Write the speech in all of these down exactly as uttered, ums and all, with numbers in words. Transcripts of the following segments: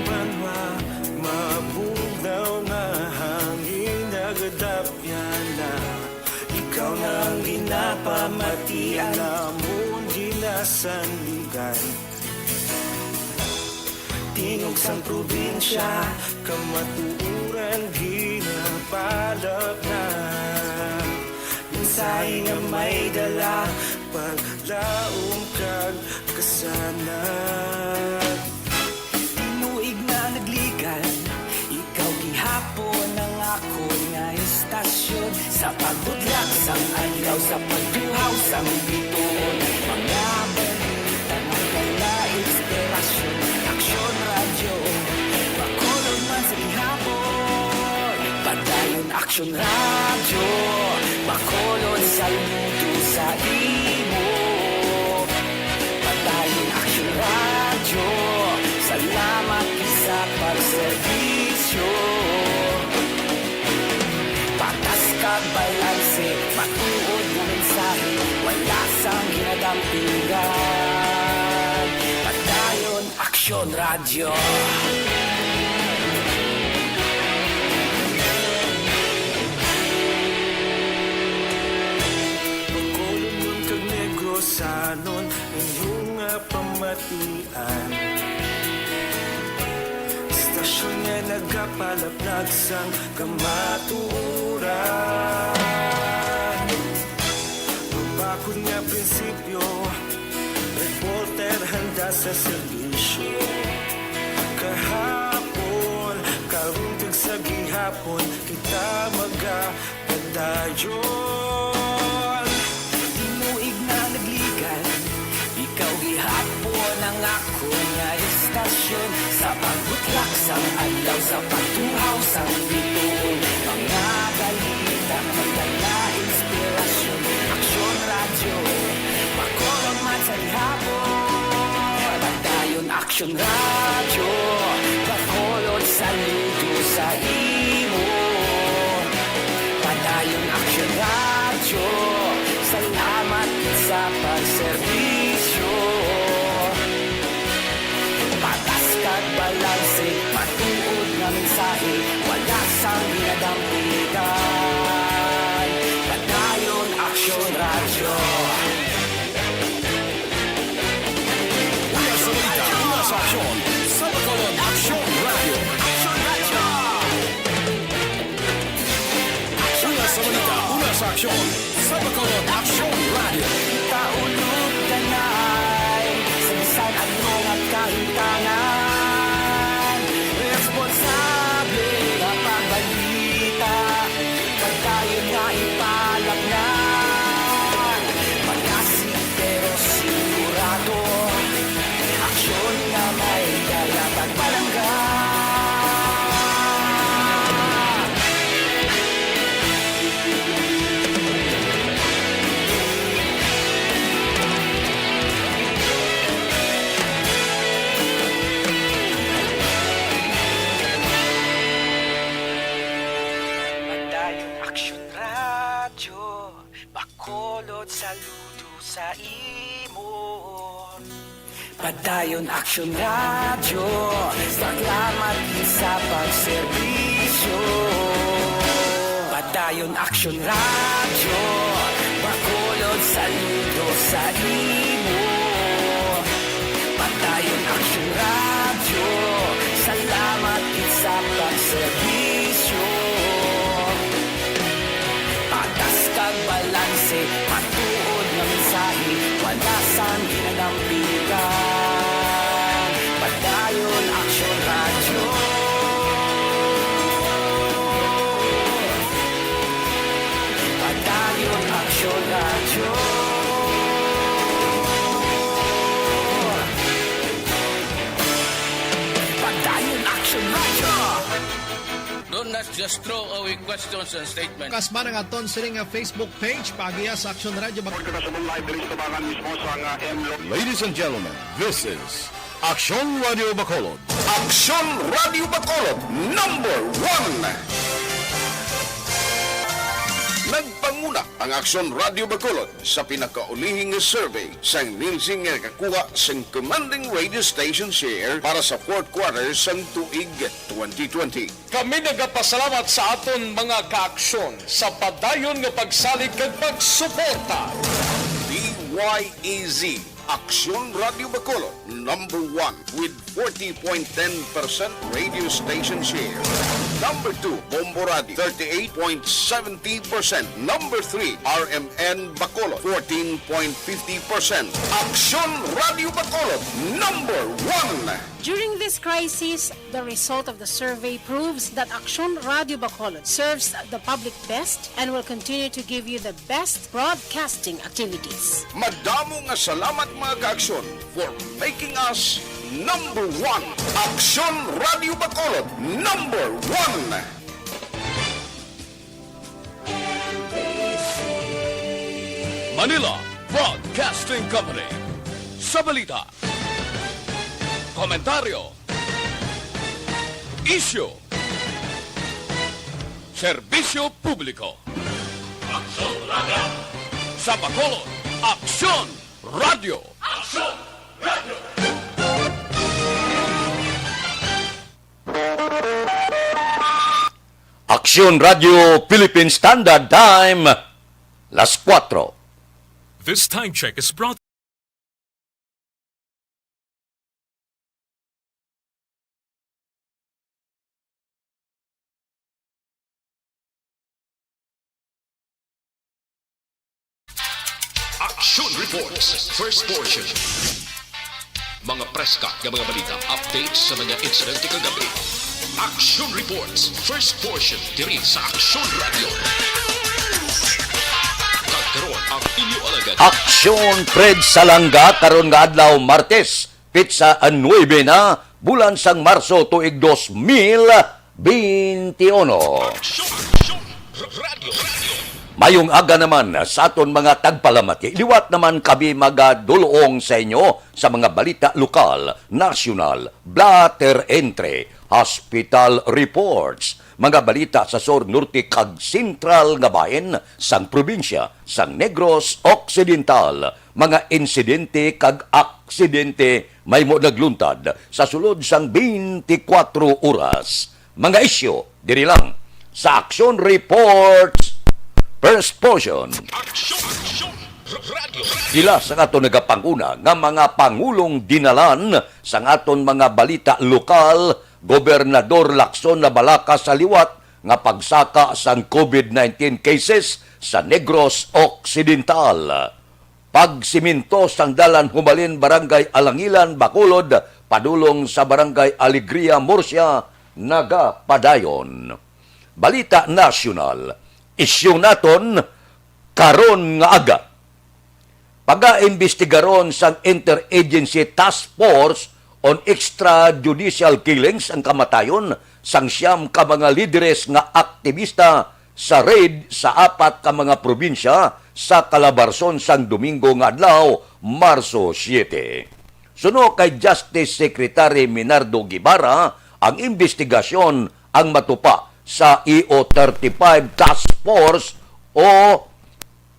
Banwa, mabugnaw nga hangin nagadapyan na. Ikaw na ang ginapamatian namon ginasandigan. Tingog sang probinsya, kamatuoran ginapalapnag. Mensahe nga may dala, paglaom kag kasanag. Tinuig na nagligan, ikaw gihapon ang akon nga istasyon. Sa pagbutlak sang adlaw, sa pagtuhaw sang bituon, mga balita nga dala inspirasyon. Aksyon Radyo, Bacolod man sa gihapon. Padayon Aksyon Radyo, Bacolod saludo sa imo. Padayon Aksyon Radyo, salamat gid sa pagserbisyo. Patas kag balanse, matuod nga mensahe, wala sang ginadampigan. Padayon Aksyon Radyo. Bacolodnon kag Negrosanon, inyo nga pamatian. Istasyon nga nagapalaplag sang kamatuoran. Mabakod nga prinsipyo, reporter handa sa serbisyo. Kahapon, karon, kag sa gihapon, kita magapadayon. Tinuig na nagligan, ikaw gihapon ang akon nga istasyon. Sa pagbutlak sang adlaw, sa pagtuhaw sang bituon, mga balita nga dala inspirasyon. Aksyon Radyo, Bacolod man sa gihapon. Padayon Aksyon Radyo, Bacolod saludo sa imo. Padayon Aksyon Radyo, salamat sa pagserbisyo. Patas kag balanse, matuod nga mensahe, wala sang ginadampigan. Padayon Aksyon Radyo. Una sa balita, una sa aksyon, sa Bacolod Aksyon Radyo. Aksyon Radyo. Una sa balita, una sa aksyon, sa Bacolod Aksyon Radyo. Taulog kanay sa bisan ano nga kahimtangan. Responsable nga pagbalita, pagkayon nga ipalapnan. Pagkasi pero sigurado, aksyon nga may dala kag palangga. Padayon Aksyon Radyo, Bacolod saludo sa imo. Padayon Aksyon Radyo, salamat sa pagserbisyo. Padayon Aksyon Radyo, Bacolod saludo sa imo. Padayon Aksyon Radyo, salamat gid sa pagserbisyo. Patas kag balanse, matuod nga mensahe, wala sang ginadampigan. Padayon Aksyon Radyo. Padayon Aksyon Radyo. Padayon Aksyon Radyo. Do not just throw away questions and statements. Kasba na nga aton sini nga Facebook page, paagiha sa Aksyon Radyo Bag- Report ka sa live diri sa tabangan mismo sa nga M Lo- Ladies and gentlemen, this is Aksyon Radio Bacolod. Aksyon Radio Bacolod, number one. Nagpanguna ang Aksyon Radio Bacolod sa pinakaulihing nga survey sang Nielsen nga nakakuha sang commanding radio station share para sa fourth quarter sang tuig twenty twenty. Kami nagapasalamat sa aton mga kaaksyon sa padayon nga pagsalig kag pagsuporta. D Y A Z, Aksyon Radio Bacolod, number one with forty point ten percent radio station share. Number two, Bombo Radio, thirty-eight point seventy percent. Number three, R M N Bacolod, fourteen point fifty percent. Aksyon Radio Bacolod, number one. During this crisis, the result of the survey proves that Aksyon Radio Bacolod serves the public best and will continue to give you the best broadcasting activities. Madamo nga salamat, mga kaaksyon, for making us number one. Aksyon Radio Bacolod, number one. Manila Broadcasting Company. Sa balita, komentaryo, isyu, serbisyo publiko. Aksyon Radio. Sa Bacolod, Aksyon Radio. Aksyon Radio. Aksyon Radio Philippine Standard Time, las kuwatro. This time check is brought Action Reports, first portion. Mga preska nga mga balita, updates sa mga insidente kagabi. Action Reports, first portion, diri sa Action Radio. Kag karon ang inyo alagad. Action Fred Salanga karon nga adlaw, Martes, petsa nuebe na, bulan sang Marso, tuig dos mil beintiuno. Action, action, radio, radio. Mayong aga naman sa aton mga tagpalamati. Liwat naman kami magadul-ong sa inyo sa mga balita lokal, nasyonal, blotter entry, hospital reports, mga balita sa sur, norte, kag sentral nga bahin sang probinsya sang Negros Occidental, mga insidente kag aksidente mahimo nagluntad sa sulod sang twenty-four oras. Mga isyu diri lang sa Action Reports, first portion. Action, action, radio. Pila sa ato nagapanguna nga mga pangulong dinalan sang aton mga balita lokal, Gobernador Lacson Nabalaka sa liwat nga pagsaka sang COVID nineteen cases sa Negros Occidental. Pagsimento sang dalan humalin Barangay Alangilan, Bacolod, padulong sa Barangay Alegria, Murcia, nagapadayon. Balita nasyonal, isyu naton karon nga aga. Pagaimbestigaron sang Interagency Task Force on Extrajudicial Killings ang kamatayon sang siyam ka mga lideres nga aktibista sa raid sa apat ka mga probinsya sa Calabarzon sang Domingo nga adlaw, Marso siete. Suno kay Justice Secretary Minardo Guevara, ang imbestigasyon ang matupa sa E O thirty-five Task Force o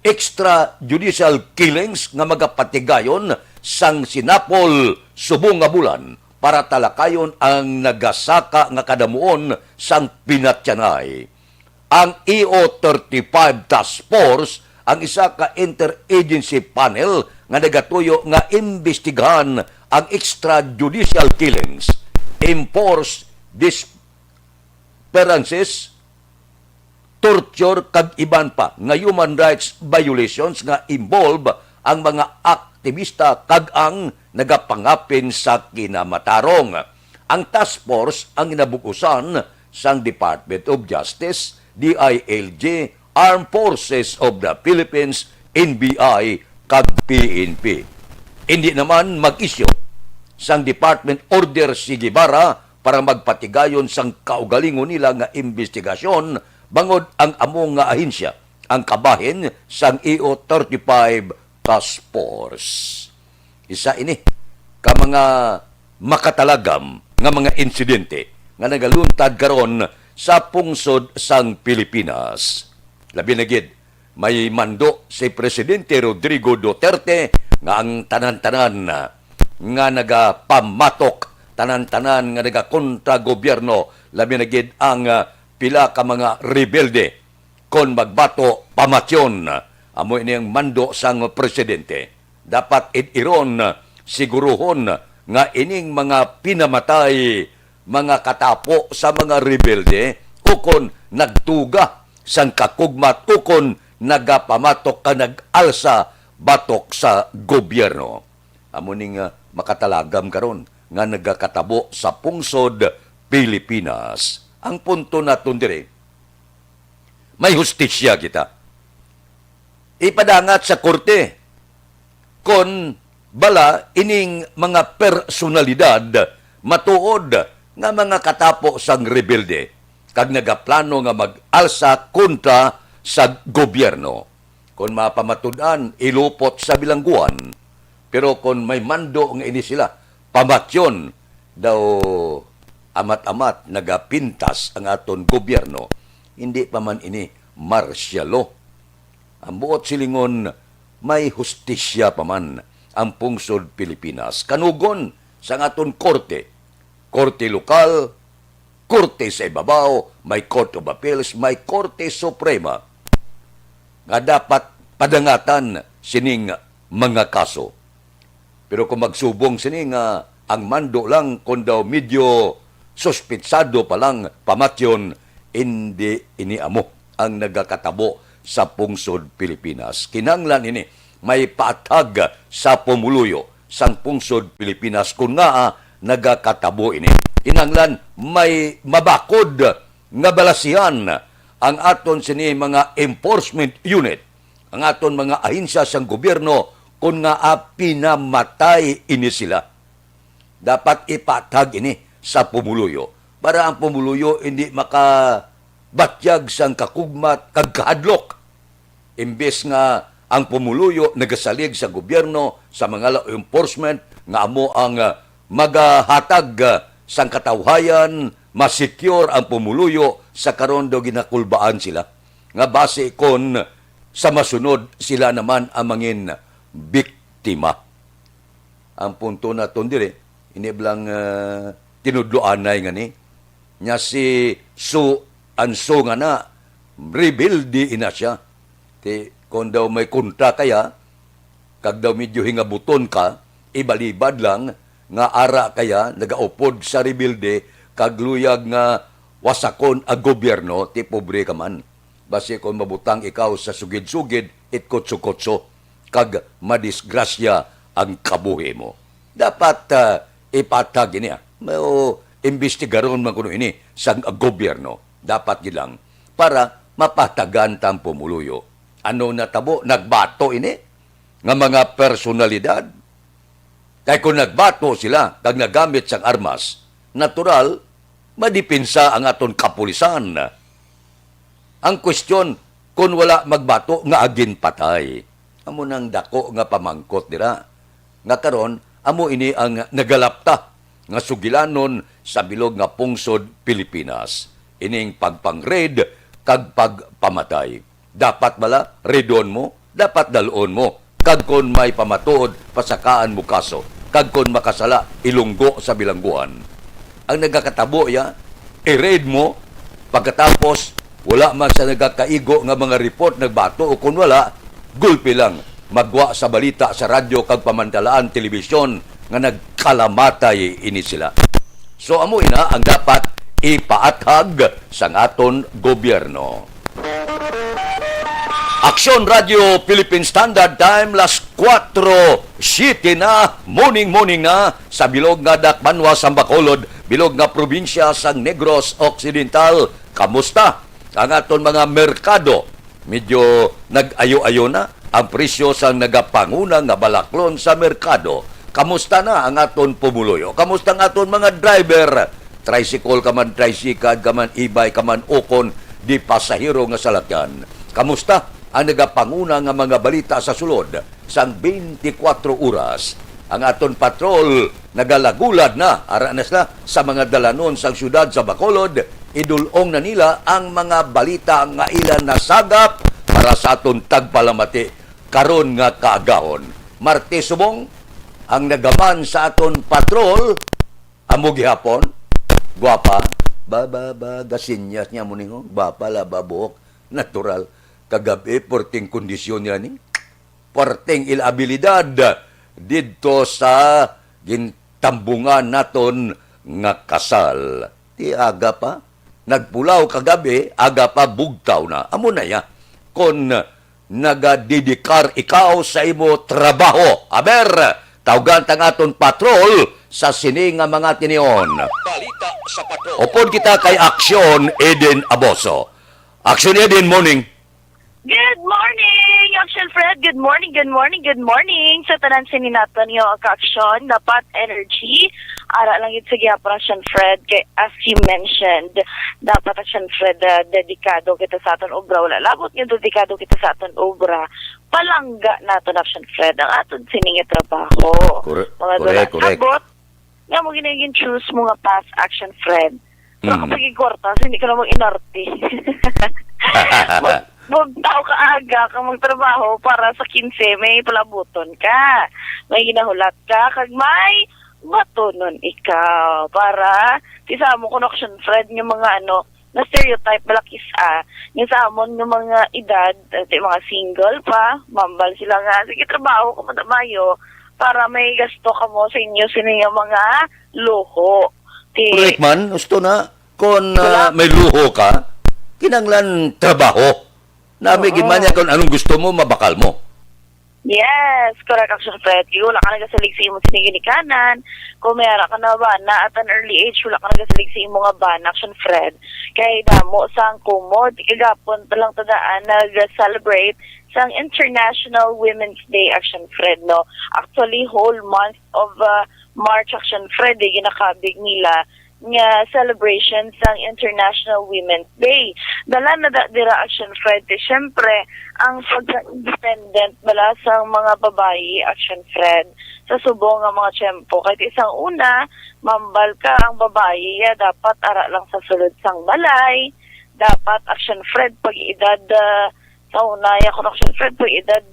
extrajudicial killings nga magapatigayon sang sinapol subong nga bulan para talakayon ang nagasaka nga kadamuon sang pinatyanay. Ang E O thirty-five Task Force ang isa ka interagency panel nga nagatuyo nga imbestigahan ang extrajudicial killings, enforced disappearances, torture, kag iban pa nga human rights violations nga involve ang mga aktibista kag ang nagapangapin sa kinamatarong. Ang task force ang ginabug-usan sang Department of Justice, D I L G, Armed Forces of the Philippines, N B I, kag P N P. Indi naman mag-isyu sang department order si Guevara para magpatigayon sang kaugalingon nila nga imbestigasyon, bangod ang amo nga ahensya ang kabahin sang E O thirty-five Task Force. Isa ini ka mga makatalagam nga mga insidente nga nagaluntad karon sa pungsod sang Pilipinas, labi na gid May mando si Presidente Rodrigo Duterte nga ang tanan-tanan nga nagapamatok, tanan-tanan nga nagakontra gobyerno, labi na gid ang, ah, pila ka mga rebelde, kon magbato, pamatyon. Amo ini ang mando sang presidente. Dapat id-iron, siguruhon nga ining mga pinamatay, mga katapo sa mga rebelde, ukon nagtuga sang kakugmat, ukon nagapamatok ka nag-alsa batok sa gobyerno. Amo ning, ah, makatalagam karon nga nagakatabo sa pungsod Pilipinas. Ang punto naton diri, may hustisya kita. Ipadangat sa korte kon bala ining mga personalidad matuod nga mga katapo sang rebelde kag nagaplano nga mag-alsa kontra sa gobyerno. Kon mapamatud-an, ilupot sa bilangguan. Pero kon may mando nga ini sila, pamatyon daw, amat-amat nagapintas ang aton gobyerno. Hindi pa man ini martial law. Ang buot silingon, may hustisya pa man ang pungsod Pilipinas. Kanugon sang aton korte, korte lokal, korte sa ibabaw, may Court of Appeals, may Korte Suprema nga dapat padangatan sining mga kaso. Pero kung magsubong sini nga ang mando lang, kung daw medyo suspitsado pa lang, pamatyon, hindi ini amo ang nagakatabo sa pungsod Pilipinas. Kinahanglan ini may paathag sa pumuluyo sang pungsod Pilipinas kung ngaa nagakatabo ini. Kinahanglan may mabakod nga balasihan ang aton sini mga enforcement unit, ang aton mga ahensya sang gobyerno, kon ngaa pinamatay ini sila. Dapat ipatag ini sa pumuluyo para ang pumuluyo hindi makabatyag sang kakugmat kag kahadlok. Imbes nga ang pumuluyo nagasalig sa gobyerno, sa mga law enforcement nga amo ang, ah, magahatag, ah, sang katawhayan, ma-secure ang pumuluyo, sa karon daw ginakulbaan sila nga basi kon sa masunod sila naman ang mangin biktima. Ang punto naton diri, ini bala nga, ah, tinudloanay nga ni, nya si Su Anso nga na, rebelde ina siya. Ti, kon daw may kontra kaya, kag daw medyo hingabuton ka, ibalibad lang nga ara kaya nagaupod sa rebelde kag luyag nga wasakon ang gobyerno, ti pobre ka man. Basi kon mabutang ikaw sa sugid-sugid, itkutso-kutso, kag madisgrasya ang kabuhi mo. Dapat, ah, ipatag ini, ah. Mao, imbestigaron man kuno ini sang gobyerno. Dapat gid lang para mapatagan ta ang pumuluyo. Ano natabo? Nagbato ini nga mga personalidad? Kay kung nagbato sila kag nagamit sang armas, natural, madipinsa ang aton kapulisan. Ang kwestiyon, kung wala magbato, ngaa ginpatay? Amo nang dako nga pamangkot dira. Nga karon, amo ini ang nagalapta nga sugilanon sa bilog nga pungsod Pilipinas, ining pagpang-raid kag pagpamatay. Dapat bala raidon mo? Dapat dal-on mo. Kag kon may pamatuod, pasakaan mo kaso. Kag kon makasala, ilunggo sa bilangguan. Ang nagakatabo ya, i-raid mo, pagkatapos, wala man sa nagakaigo nga mga report nagbato, o kon wala, gulpi lang, magwa sa balita sa radyo kag pamantalaan telebisyon nga nagkalamatay ini sila. So, amo ina ang dapat ipaathag sang aton gobyerno. Aksyon Radio Philippine Standard Time, las kuwatro siete na, morning, morning na, sa bilog nga dakbanwa sang Bacolod, bilog nga probinsya sang Negros Occidental. Kamusta ang aton mga merkado? Medyo nag-ayo-ayo na ang presyo sang nagapanguna nga balaklon sa merkado. Kamusta na ang aton pumuluyo? Kamusta ang aton mga driver? Tricycle ka man, tricycad ka man, e-bike ka man, ukon di pasahero nga salakyan. Kamusta ang nagapanguna nga mga balita sa sulod sang twenty-four oras? Ang aton patrol nagalagulad na, ara na sila sa mga dalanon sang siyudad sa Bacolod. Idul-ong na nila ang mga balita nga ila nasagap para para sa aton tagpalamati karon nga kaagahon. Martes subong ang nagaman sa aton patrol, amo gihapon, gwapa, ba, ba, ba, gasinyas niya mo ningo, gwapa la ba buhok, natural, kagab-i, porting kondisyon nila ni, porting ila abilidad didto sa gintambungan naton nga kasal. Ti aga pa, nagpulaw kagabi, aga pa, bugtaw na. Amo na ya. Kon nagadedikar ikaw sa imo trabaho, aber, tawgan tang aton patrol sa sini nga mga tinion. Balita sa patrol. Upod kita kay Aksyon Eden Aboso. Aksyon Eden, morning. Good morning, Action Fred. Good morning, good morning, good morning sa tanan sini naton nga ka-aksyon. Dapat energy, ara lang gid sa gihapon, Action Fred, kay as you mentioned, dapat, Action Fred, ah, dedikado kita sa aton obra. Wala labot nga dedikado kita sa aton obra, palangga naton, Action Fred, ang aton sini nga trabaho. Correct, mga correct, wala correct. Sabot, nga mo ginagin choose mo nga path, Action Fred. Pero Mm. kapag igkwarta, hindi ka na mag-inarte. Mag-, magtao ka aga, kang magtrabaho para sa kinse, may palabuton ka. May ginahulat ka, kag may batunon ikaw. Para, ti sa amo, connection, Fred, nga mga ano, na stereotype, malakis, ah, nga sa amon nga mga edad, eh, ti mga single pa, mambal sila nga, sige, trabaho ka, madamayo, para may gasto ka mo sa inyo, sini nga mga luho. Ti Correct man, gusto na, kung, ah, Wala. may luho ka, kinanglan trabaho. Nami Oo. gid man niya kung anong gusto mo, mabakal mo. Yes, correct, Action Fred. Kay wala ka nagasalig sa imo sini ginikanan. Kung may ara ka na bana at an early age, wala ka nagasalig sa imo nga bana, Action Fred. Kay damo sang kumod, kagapon pa lang tadaan nag-celebrate sang International Women's Day, Action Fred, no? Actually, whole month of, uh, March, Action Fred, eh, ginakabig nila nga celebration sang International Women's Day. Dala na da-, dira, Action Fred, kay syempre, ang pagka-independent bala sang mga babayi, Action Fred, sa subong nga mga tiyempo. Kay isang una, mambal ka ang babayi, ya, dapat ara lang sa sulod sang balay, dapat, Action Fred, pag edad, ah, sa una, ya, kung, Action Fred, pag edad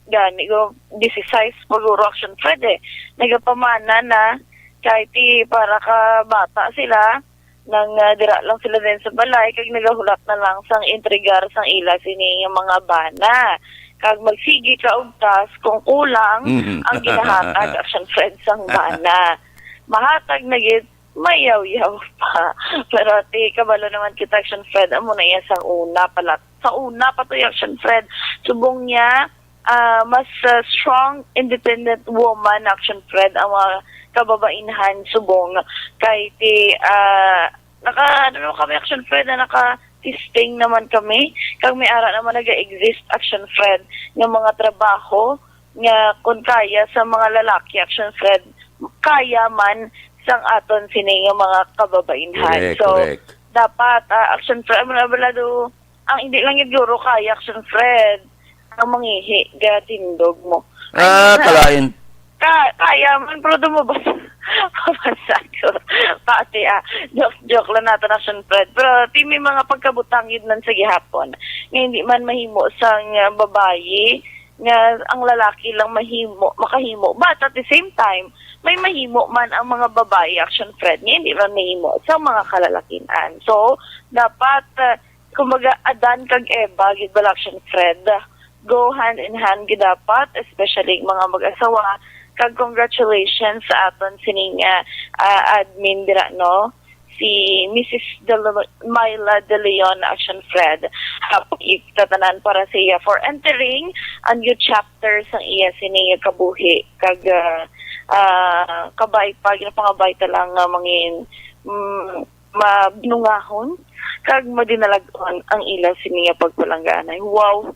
gani, go, disisais pa guro, Action Fred, eh. Nagapamana na, kahit ti para ka bata sila, nang, ah, dira lang sila din sa balay, kag nagahulat na lang sang entregar sang ila sini nga mga bana. Kag magsigi ka og task kung kulang Mhm. ang ginahatag, Action Fred, sang bana. Mahatag na gid, mayaw-yaw pa. Pero ti kabalo naman kita, Action Fred, amo na iya sang una pala. Sa una pa to, Action Fred, subong niya, ah, mas, ah, strong, independent woman, Action Fred, ang mga kababainhan subong. Kay ti, ah, naka, ano naman kami, Action Fred, na naka-testing naman kami. Kag may ara naman naga-exist, Action Fred, nga mga trabaho nga kung kaya sa mga lalaki, Action Fred, kaya man sang aton sini nga mga kababainhan. Correct, So, correct. dapat, ah, Action Fred, amo na bala do, ang hindi lang gid guro kaya, Action Fred, ang mangihi, gatindog mo. Ah, Ay, kalain. Ka, kaya man, pero dumubas. Pabasa ko. Pati, ah, joke-joke lang nato, Action Fred. Pero ti may mga pagkabutang gid man sa gihapon. Nga hindi man mahimo sang, ah, babayi, nga ang lalaki lang mahimo, makahimo. But at the same time, may mahimo man ang mga babayi, Action Fred, nga hindi man mahimo sa mga kalalakinan. So, dapat, ah, kumbaga, Adan kag Eva, gid bala, Action Fred, go hand in hand gid dapat, especially ang mga mag-asawa. Kag congratulations sa aton sining, ah, ah, admin dira, no? Si Missus De Le-, Myla De Leon, Action Fred. Happy tatanan para sa iya for entering a new chapter sang iya sini nga kabuhi. Kag, ah, ah, kabay pa, ginapangabay ta lang nga mangin, mm, mabinungahon kag madinalag-on ang ila sini nga pagpalangganay. Wow!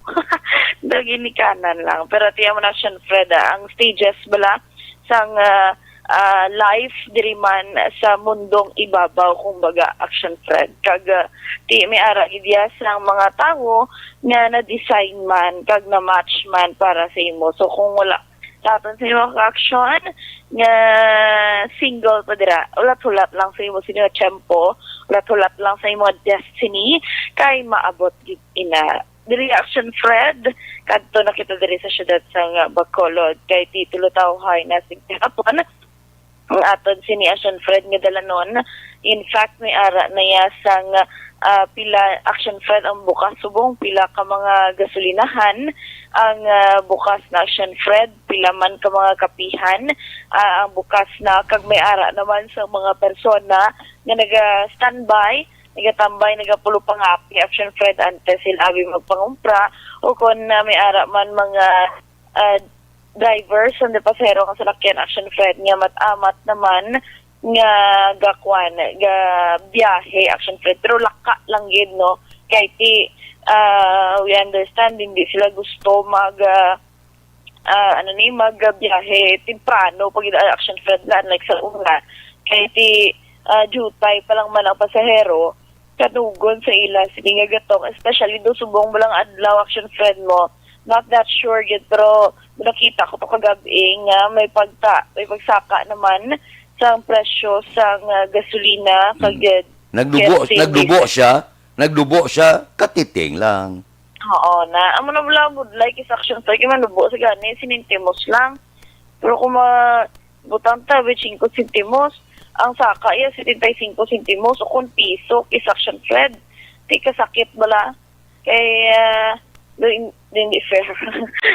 Daginikanan lang. Pero tiyan mo na, Action Fred, ah, ang stages bala sang, ah, ah, life diri man sa mundong ibabaw, kumbaga, Action Fred. Kag, ah, ti may ara gid iya sang mga tawo nga na-design man kag na-match man para sa imo. So, kung wala sa aton sa imo ka-action nga single pa dira, hulat-hulat lang sa imo sini nga tiyempo, hulat-hulat lang sa imo destiny, kay maabot gid ina. Diri, Action Fred, kadto na kita diri sa siyudad sang Bacolod, kay ti tulo tawhay na sing hapon ang aton sini Action Fred nga dalanon. In fact, may ara na ya sang, ah, pila, Action Fred, ang bukas subong pila ka mga gasolinahan ang, ah, bukas na, Action Fred, pila man ka mga kapihan, ah, ang bukas na, kag may ara naman sa mga persona nga naga-standby, nagatambay, nagapulo pangapi, Action Fred, antes sila abi magpangumpra, o kon, ah, may ara man mga, ah, drivers and the pasahero nga salakyan, Action Fred, nga mat-amat naman nga gakuan, ga biyahe, Action Fred, pero laka lang gid, no? Kay ti, ah, we understand, hindi sila gusto mag, ah, ah, ano ni, magbiyahe temprano pag, ah, Action Fred, la, unlike sa una. Kay ti, ah, jutay pa lang man ang pasahero, kanugon sa ila sini nga gatong, especially do subong balang adlaw, Action Fred, mo. Not that sure gid, pero nakita ko to kagabi nga may pagta-, may pagsaka naman sang presyo sang, ah, gasolina kag, Mm. ah, Nagdubo, kerosene. nagdubo siya, nagdubo siya, katiting lang. Oo na. Amo na bala, budlay kis Action Fred, kay manubo sa gani, sentimos lang. Pero kung ma-, butang ta, with singko sentimos, ang saka iya, setenta y cinco sentimos, o kung piso, kis Action Fred. Ti kasakit bala. Kay, ah, do in-, do hindi fair.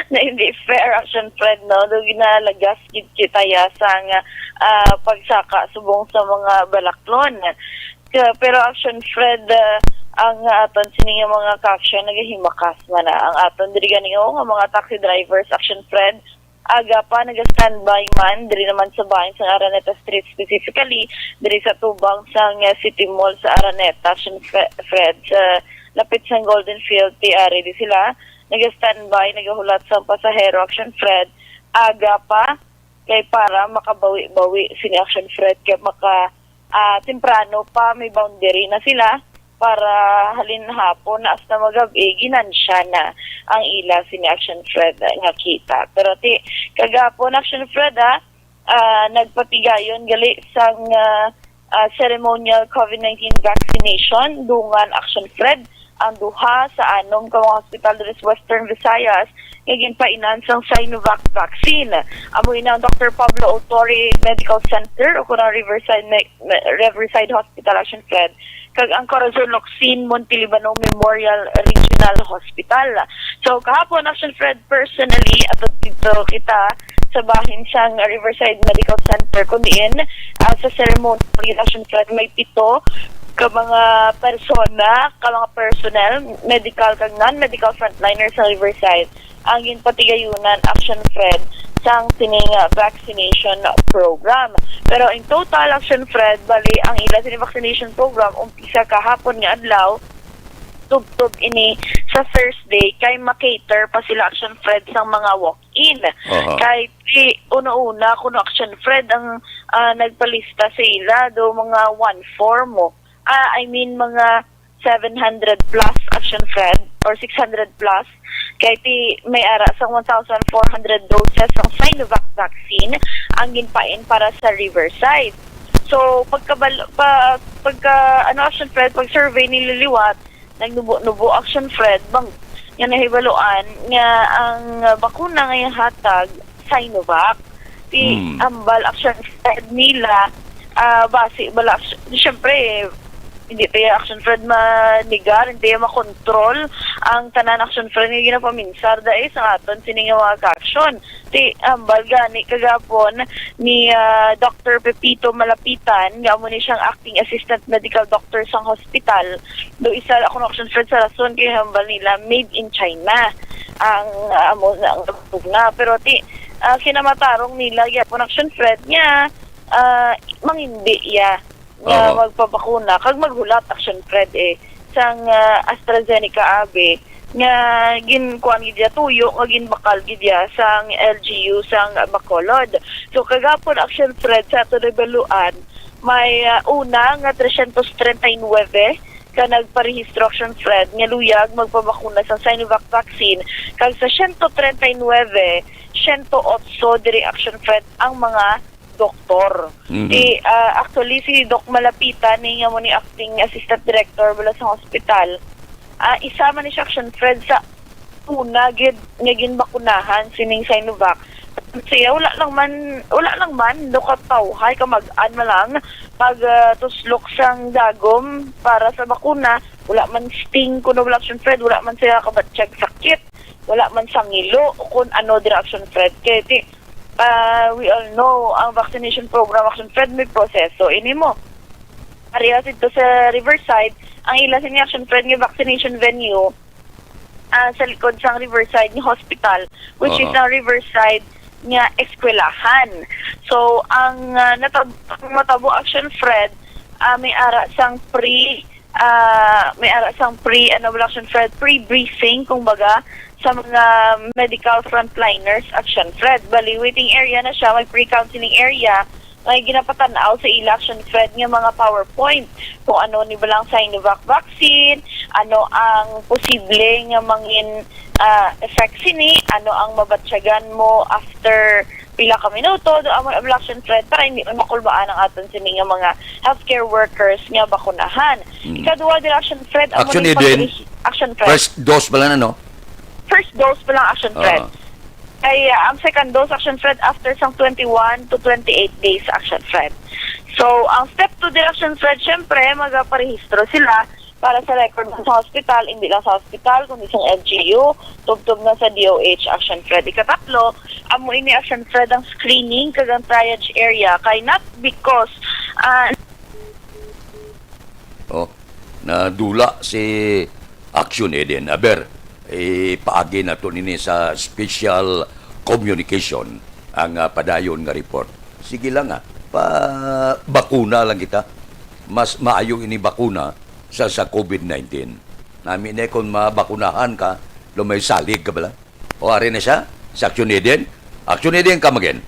Na hindi fair, Action Fred, no? Do ginalagas gid kita ya sang, ah, pagsaka subong sa mga balaklon. Ka-, pero, Action Fred, ah, ang aton sini nga mga ka-action nagahimakas man na. Ang aton diri gani, o, nga mga taxi drivers, Action Fred, aga pa naga-standby man diri naman sa bahin sang Araneta Street, specifically diri sa tubang sang, ah, City Mall sa Araneta, Action Fre-, Fred, sa lapit sang Golden Field, ti ari di sila naga-standby, nagahulat sang pasahero, Action Fred, aga pa, kay para makabawi-bawi sini, Action Fred, kay maka, ah, temprano pa may boundary na sila para halin hapon na hasta magab-i, ginansya na ang ila sini, Action Fred, nga kita. Pero ti kagapon, Action Fred, ah, ah, nagpatigayon gali sang, ah, ah, ceremonial COVID nineteen vaccination, dungan, Action Fred, ang duha sa anom ka mga hospital diri sa Western Visayas nga ginpainan sang Sinovac vaccine. Amo ina ang Doctor Pablo Authori Medical Center, o kun ang Riverside Me-, Me-, Riverside Hospital, Action Fred, kag ang Corazon Locsin Montelibano Memorial Regional Hospital. So, kahapon, Action Fred, personally, ato dito kita sa bahin sang Riverside Medical Center, kun diin, ah, sa ceremony, Action Fred, may pito ka mga persona, ka mga personnel, medical kag non-medical frontliners sa Riverside ang ginpatigayunan, Action Fred, sang sini nga vaccination program. Pero in total, Action Fred, bali ang ila sini vaccination program umpisa kahapon nga adlaw, tubtob ini sa Thursday, kay ma-cater pa sila, Action Fred, sang mga walk-in. Aha. Kay ti una-una kuno, Action Fred, ang, ah, nagpalista sa ila do mga one four mo. Ah, I mean, mga seven hundred plus, Action Fred, or six hundred plus. Kay ti may ara sang one thousand four hundred doses sang Sinovac vaccine ang ginpain para sa Riverside. So, pagkabal-, pa-, pagka, ano, Action Fred, pag-survey nila liwat, nagnubo-nubo, Action Fred, bang, nga nahibaluan nga ang bakuna nga ihatag, Sinovac. Ti Hmm. ambal, Action Fred, nila, ah, basi bala, action-, siyempre, hindi pa ya, Action Fred, manigar, hindi ya makontrol ang tanan, Action Fred, nga ginapaminsar dai sa aton sini nga mga ka-action. Ti ambal gani kagapon ni, ah, Doctor Pepito Malapitan, nga amo ni siyang acting assistant medical doctor sang hospital. Do isa ako na, Action Fred, sa rason kay hambal nila made in China ang, ah, amo na, ang bakuna. Pero ti, ah, kinamatarong nila gyapon, Action Fred, nga, ah, mangindi ya nga Oo. magpabakuna kag maghulat, Action Fred, eh, sang, ah, AstraZeneca abi nga ginkuan gid ya, tuyo nga ginbakal gid ya sang L G U sang Bacolod. So, kagapon, Action Fred, sa ato nabaluan, may, ah, una nga trescientos treinta y nueve ka nagparehistro, Action Fred, nga luyag magpabakuna sa Sinovac vaccine, kag sa siyento treinta y nueve, siyento otso diri, Action Fred, ang mga doktor. Mhm. Di, ah, actually, si Doc Malapitan, ni nga mo ni acting assistant director bala sa hospital, Ah, isa man ni siya, Action Fred, sa una gid nga ginbakunahan sining Sinovac. Siya, wala lang man, wala lang man, do ka tawhay, kamag-an man lang, pag, ah, tuslok sang dagom para sa bakuna, wala man sting kuno, wala, Action Fred, wala man siya kabatyag sakit, wala man sangilo, o kung ano dira, Action Fred. Kay ti, ah, we all know, ang vaccination program, Action Fred, may proseso. Ini mo, parehas ito sa Riverside, ang ila sini, Action Fred, nga vaccination venue, ah, sa likod sang Riverside nga hospital, which is Oo. ang Riverside nga eskwelahan. So, ang, ah, natab-, ang matabo, Action Fred, ah, may ara sang pre, ah, may ara sang pre, ano ba, Action Fred, pre-briefing, kumbaga, sa mga medical frontliners, Action Fred. Bali, waiting area na siya, may pre-counseling area, may ginapatan-aw sa ila, Action Fred, nga mga PowerPoint kung ano ni balang Sinovac vaccine, ano ang posible nga mangin, ah, effect sini, ano ang mabatyagan mo after pila ka minuto, do amo ang, Action Fred, para hindi man makulbaan ang aton sini nga mga healthcare workers nga bakunahan. Mm. Ikaduha dira, Action Fred, amo Action ni Eden, pagpili-, Action Fred. First dose pa lang, ano? First dose pa lang, Action Fred. Oo. Ay, ah, ang second dose, Action Fred, after sang twenty-one to twenty-eight days, Action Fred. So, ang step two dira, Action Fred, syempre, magaparehistro sila para sa record sa hospital, hindi lang sa hospital, kundi sa L G U, tubtob na sa D O H, Action Fred. Ikatatlo, amo ini, Action Fred, ang screening kag ang triage area. Kay not because, ah, Oh, nadula si Action Eden. Aber, ipaagi nato nini sa special communication ang, ah, padayon nga report. Sige lang, ah, pa bakuna lang kita. Mas maayo ini bakuna sa, sa COVID nineteen. Nami na kung mabakunahan ka, lumay salig ka bala. O, ari na siya, sa Action Eden. Action Eden, come again.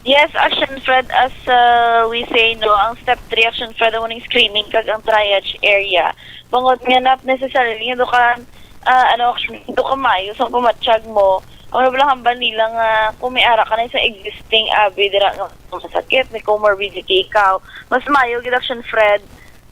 Yes, Action Fred, as, uh, we say, no, ang step three, Action Fred, ang uning screening kag ang triage area. Bangod nga not necessarily nga do ka, ah, ano, Action, do ka maayo sa pamatyag mo. Ang wala lang hambal nila nga kung may ara ka na sa existing abi dira nga masakit, may comorbidity ikaw, mas maayo gid, Action Fred,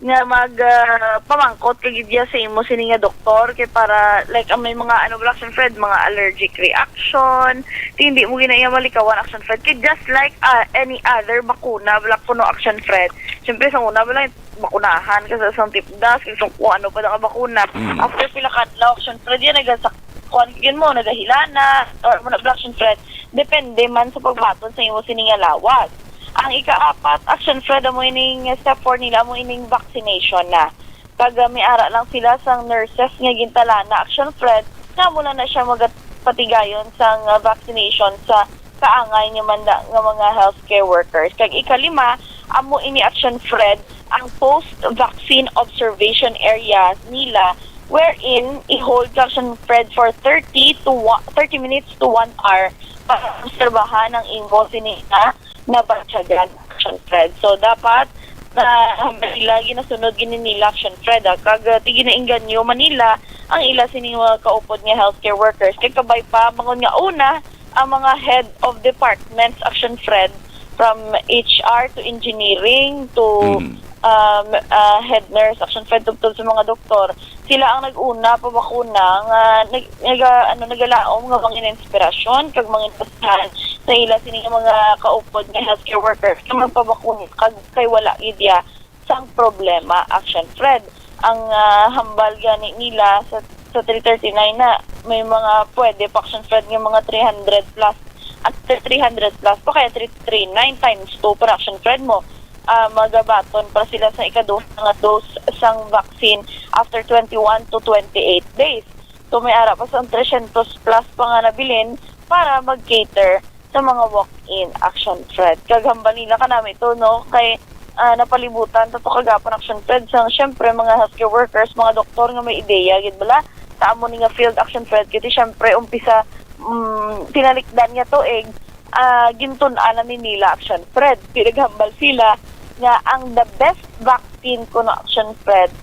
nga mag, ah, pamangkot ka gid ya sa imo sini nga doktor, kay para, like, ang may mga, ano, bala, Action Fred, mga allergic reaction, ti hindi mo gina iya malikawan, Action Fred, kay just like, ah, any other bakuna, bala, kuno, Action Fred. Siyempre, sa una, bala, bakunahan ka sa isang tipdas, kay sa kung ano pa nga bakuna. Mm. After pila ka adlaw, Action Fred, yan, nagasak-, kuan, yun mo, nagahilana, or mo na, bala, Action Fred, depende man sa pagbaton sa imo sini nga lawas. Ang ikaapat, Action Fred, amo ining step four nila, amo ining vaccination na. Kag, ah, may ara lang sila sang nurses nga gintalana, Action Fred, nga amo lang na siya magapatigayon sang, ah, vaccination sa kaangay nga manda nga mga healthcare workers. Kag ikalima, amo ini, Action Fred, ang post-vaccine observation area nila, wherein i-hold ka, Action Fred, for thirty to wa-, thirty minutes to one hour para obserbahan ang imo sini nga nabatyagan, Action Fred. So, dapat na hambal nila, ginasunod gini nila, Action Fred, ah. Kag, ah, ti ginainganyo man nila ang ila sini mga kaupod nga healthcare workers. Kay kabay pa, bangod nga una, ang mga head of departments, Action Fred, from H R to engineering to, Mm. um, ah, head nurse, Action Fred, tubtob sa mga doktor, sila ang nag-una pa bakuna nga nag-, naga-, ano, nagalaom nga mangin inspirasyon kag mangin basahan sa ila sini nga mga kaupod nga healthcare workers nga magpabakuna kag kay wala gid ya sang problema, Action Fred. Ang, ah, hambal gani nila sa, sa three thirty-nine na may mga pwede pa, Action Fred, nga mga three hundred plus, after three hundred plus pa, kaya three three nine times two pa, Action Fred, mo, ah, magabaton pa sila sa ikaduha nga dose sang vaccine after twenty-one to twenty-eight days. So, may ara pa sa three hundred plus pa nga nabilin para mag-cater sa mga walk-in, Action Fred. Kag hambal nila kanami to, no? Kay, ah, napalibutan ta to kagapon, Action Fred, sang, syempre, mga healthcare workers, mga doktor nga may ideya gid bala sa amo ni nga field, Action Fred. Kay ti, syempre, umpisa, mm, tinalikdan nga tuig, ah, gintun-an na ni nila, Action Fred. Pinaghambal sila nga ang the best vaccine kuno, Action Fred,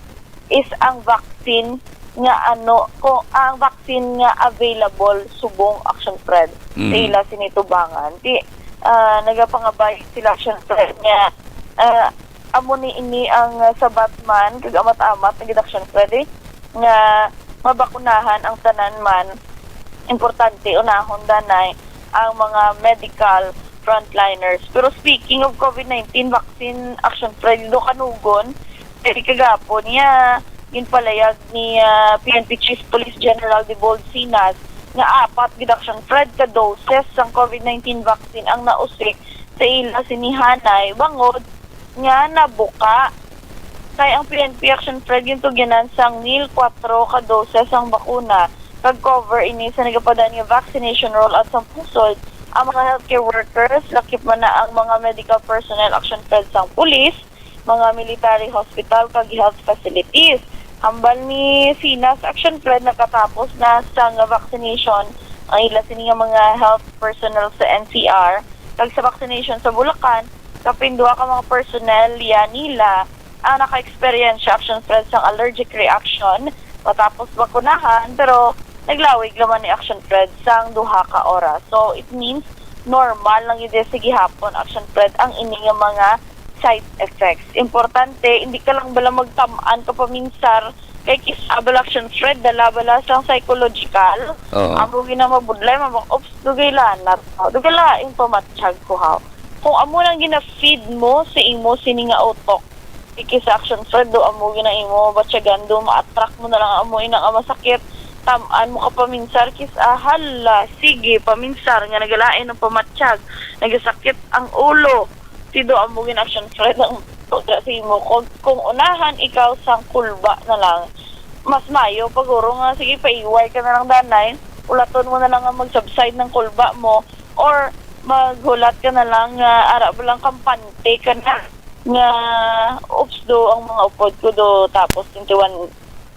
is ang vaccine nga, ano, ko, ang vaccine nga available subong, Action Fred, sa Mm. ila sini tubangan. Ti, ah, nagapangabay sila, Action Fred, nga, ah, amo ni ini ang, ah, sabat man kag amat-amat nga gid, Action Fred, eh, nga mabakunahan ang tanan man. Importante, unahon danay ang mga medical frontliners. Pero speaking of COVID nineteen vaccine, Action Fred, do kanugon, diri kagapon niya, ginpalayag ni, ah, P N P Chief Police General Debold Sinas nga apat gid, Action Fred, ka doses sang COVID nineteen vaccine ang nausik sa ila sini hanay bangod nga nabuka. Kay ang P N P, Action Fred, gintugyanan sang mil kwatro ka doses sang bakuna, kag cover ini sa nagapadaan nga vaccination rollout sang pungsod. Ang mga healthcare workers, lakip man na ang mga medical personnel, Action Fred, sang pulis, mga military hospital, kag health facilities. Hambal ni Sinas, Action Fred, nakatapos na sang vaccination ang ila sini nga mga health personnel sa N C R, kag sa vaccination sa Bulacan, kapin duha ka mga personnel ya nila ang naka-experience, Action Fred, sang allergic reaction matapos bakunahan, pero naglawig naman ni, Action Fred, sang duha ka oras. So, it means normal lang gid sa gihapon, Action Fred, ang ini nga mga side effects. Importante, hindi ka lang bala magtam-an ka paminsar kay kis-a bala, Action Fred, dala bala sang psychological. Oo. Amo gid na mabudlay, mabang, "Oops, dugay lanat, dugay laing pamatsyag ko, haw." Kung amo nang gina-feed mo sa imo sini nga utok, kis-a, Action Fred, do amo gid ang imo batyagan, do ma-attract mo na lang amo ina nga masakit. Tam-an mo ka paminsar, kis-a, hala, sige, paminsar nga nagalain ang pamatsyag, nagasakit ang ulo. Sido amo gid, Action Fred, ang tuga sa imo. Kung, kung unahan ikaw sang kulba na lang, mas mayo pa guro nga, sige, paiway ka na lang danay, ulaton mo na lang nga mag-subside ng kulba mo, or maghulat ka na lang nga ara ba lang kampante ka na nga, "Oops, do ang mga upod ko do, tapos twenty-one,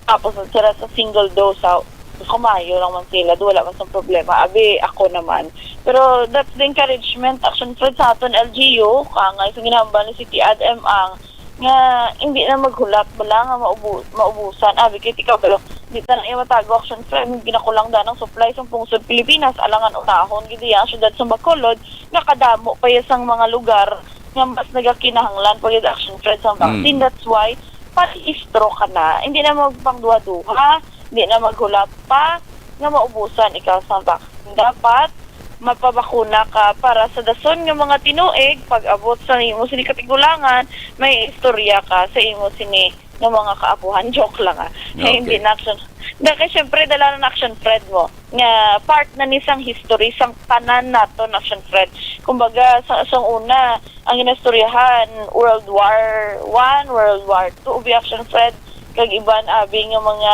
tapos sila sa single dose, sa kumayo lang man sila, do wala man sang problema. Abi, ako naman." Pero that's the encouragement, Action Fred, sa aton L G U, kangay sa ginahambal ni City Ad M ang nga hindi na maghulat bala nga maubu-, maubusan. Abi, kay tika bala, di ta na iya matago, Action Fred, ginakulang da ng supply sa pungsod Pilipinas, alangan unahon gid iya ang syudad sa Bacolod, nga kadamo pa iya sang mga lugar nga mas nagakinahanglan pa gid, Action Fred, sang vaccine. Mm. That's why, parehistro ka na. Hindi na magpangduha-duha, hindi na maghulat pa nga maubusan ikaw sang vaccine. Dapat magpabakuna ka para sa dason nga mga tinuig. Pag-abot sa imo sini katigulangan, may istorya ka sa imo sini nga mga kaapuhan. Joke lang, ah. Okay. Hindi na, Action. Da, kay syempre, dala na, Action Fred, mo nga part na ni sang history sang tanan naton, Action Fred. Kumbaga, sa, sang una, ang ginastoryahan, World War One, World War Two, ubi, Action Fred, kag iban abi nga mga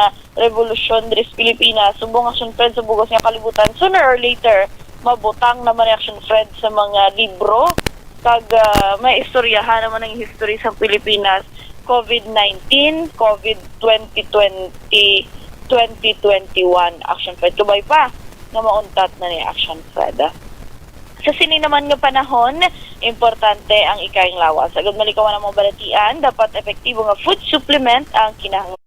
revolusyon diri sa Pilipinas, subong, Action Fred, sa bug-os nga kalibutan, sooner or later, mabutang naman ni, Action Fred, sa mga libro, kag, ah, may istoryahan naman ang history sa Pilipinas, COVID nineteen, COVID twenty twenty, twenty twenty-one, Action Fred. Kabay pa nga mauntat na ni, Action Fred, ah. Sa sini naman nga panahon, importante ang ikayang lawas. Agud malikawan ang mga balatian, dapat epektibo nga food supplement ang kinahanglan.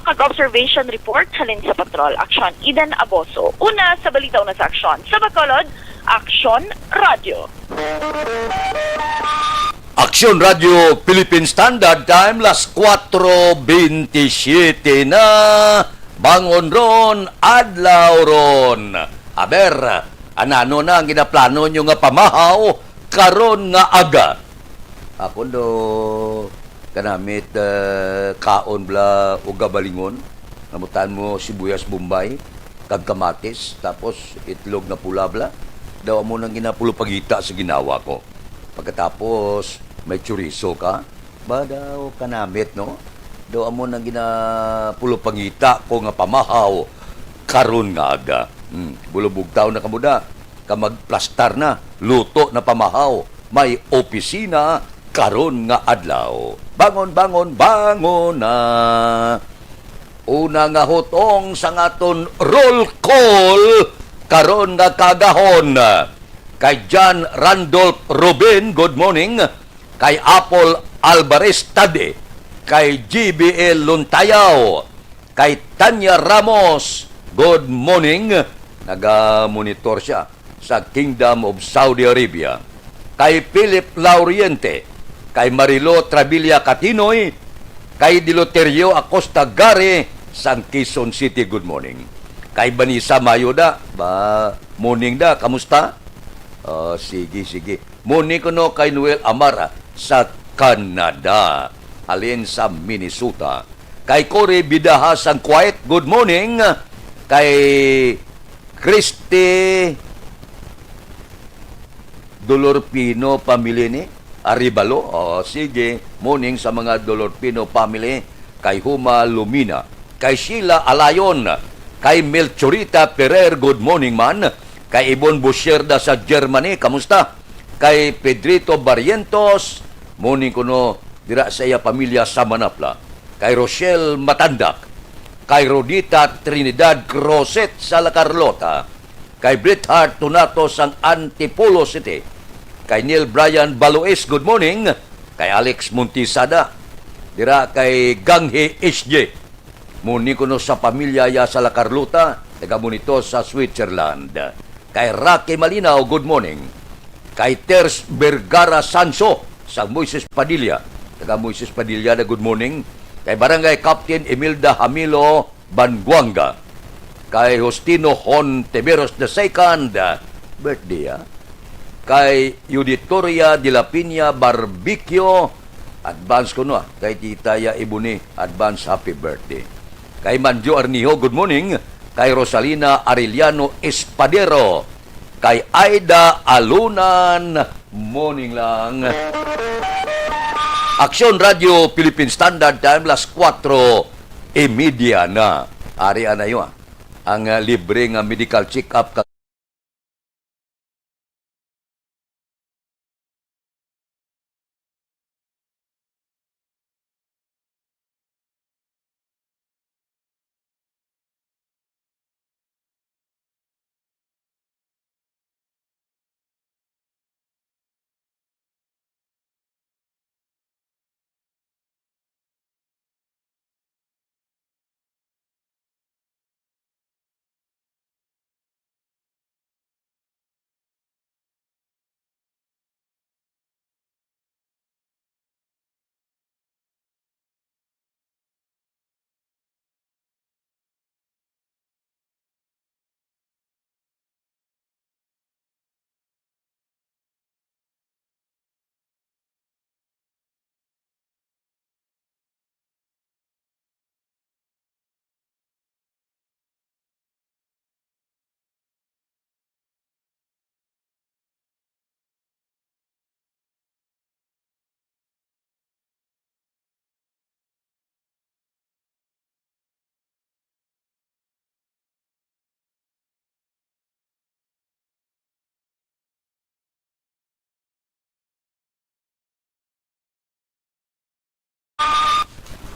Kag observation report halin sa Patrol Aksyon, Eden Aboso. Una sa balita, una sa aksyon. Sa Bacolod, Aksyon Radyo. Aksyon Radyo Philippine Standard Time, las kuwatro bentisiete na. Bangon ron, adlaw ron. Aber, anano na ang ginaplano nyo nga pamahaw karon nga aga? Ako do, kanamit, eh, kaon bala ugabalingon. Namutan mo sibuyas Bombay, kag kamatis, tapos itlog nga pula bala. Daw amo nang ginapulupagita sa ginawa ko. Pagkatapos, may chorizo ka. Ba daw kanamit, no? Daw amo nang ginapulupangita ko nga pamahaw karon nga aga. Hmm, bulubugtaw na kamo da. Ka magplastar na, luto na pamahaw. May opisina karon nga adlaw. Bangon, bangon, bangon na. Una nga hutong sa aton roll call karon nga kaagahon. Kay John Randolph Rubin, good morning. Kay Apple Alvarez Tade, kay G B L Luntayaw, kay Tanya Ramos, good morning. Naga-monitor siya sa Kingdom of Saudi Arabia. Kay Philip Lauriente, kay Marilo Trabilia Katinoy, kay Diloterio Acosta Gare sang Quezon City, good morning. Kay Vanessa Mayoda, ba, morning da, kamusta? Oh, sige, sige. Morning kuno kay Noel Amara sa Canada, halin sa Minnesota. Kay Cory Bidaha sang Kuwait, good morning. Kay Christy Dolorpino family ni Arevalo. Oh, sige. Morning sa mga Dolorpino family. Kay Huma Lumina. Kay Sheila Alayon. Kay Melchorita Ferrer, good morning man. Kay Ibon Busierda sa Germany, kamusta? Kay Pedrito Barrientos, morning kuno dira sa iya pamilya sa Manapla. Kay Rochelle Matandak, kay Rodita Trinidad Crozet sa La Carlota, kay Bret Hart Tunato sang Antipolo City, kay Neil Brian Balois, good morning, kay Alex Montisada, dira kay Ganghi H J. Morning kuno sa pamilya ya sa La Carlota, taga Bonito sa Switzerland. Kay Rocky Malinaw, good morning. Kay Ters Vergara Sanso, sa Moises Padilla, taga Moises Padilla na good morning. Kay Barangay Captain Imelda Hamilo Banguanga. Kay Justino Hontiveros the second, birthday, ah. Kay Yuditoria de la Piña Barbecue, advance kuno, ah. Kay Tita ya Ibuni, advance happy birthday. Kay Manjo Arnijo, good morning. Kay Rosalina Arellano Espadero. Kay Aida Alunan, morning lang. Aksyon Radio Philippine Standard Time, las kuwatro y media na. Ari anayo, ah, ang, ah, libre nga medical check-up ka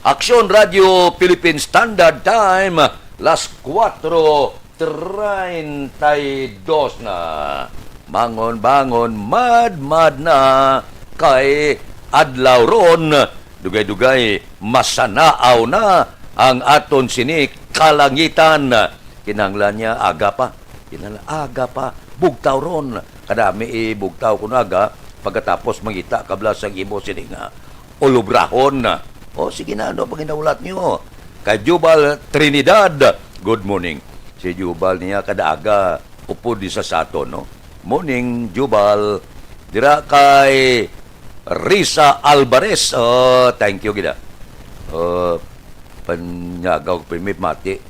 Aksyon Radio Philippine Standard Time, las kuwatro treinta y dos na. Bangon, bangon, madmad na, kay adlaw ron, dugay-dugay, masanaaw na ang aton sini kalangitan. Kinahanglan niya aga pa. Kinahanglan aga pa. Bugtaw ron. Kadami ibugtaw kuno aga, pagkatapos mangita ka bala sang imo sini nga ulubrahon. O, sige na, ano pang ginaulat niyo? Kay Jubal Trinidad, good morning. Si Jubal niya kada aga, upod ni sa saton, no? Morning, Jubal. Dira kay Risa Alvarez. Oh, thank you, gida. Oh, panyagaw ko, mati.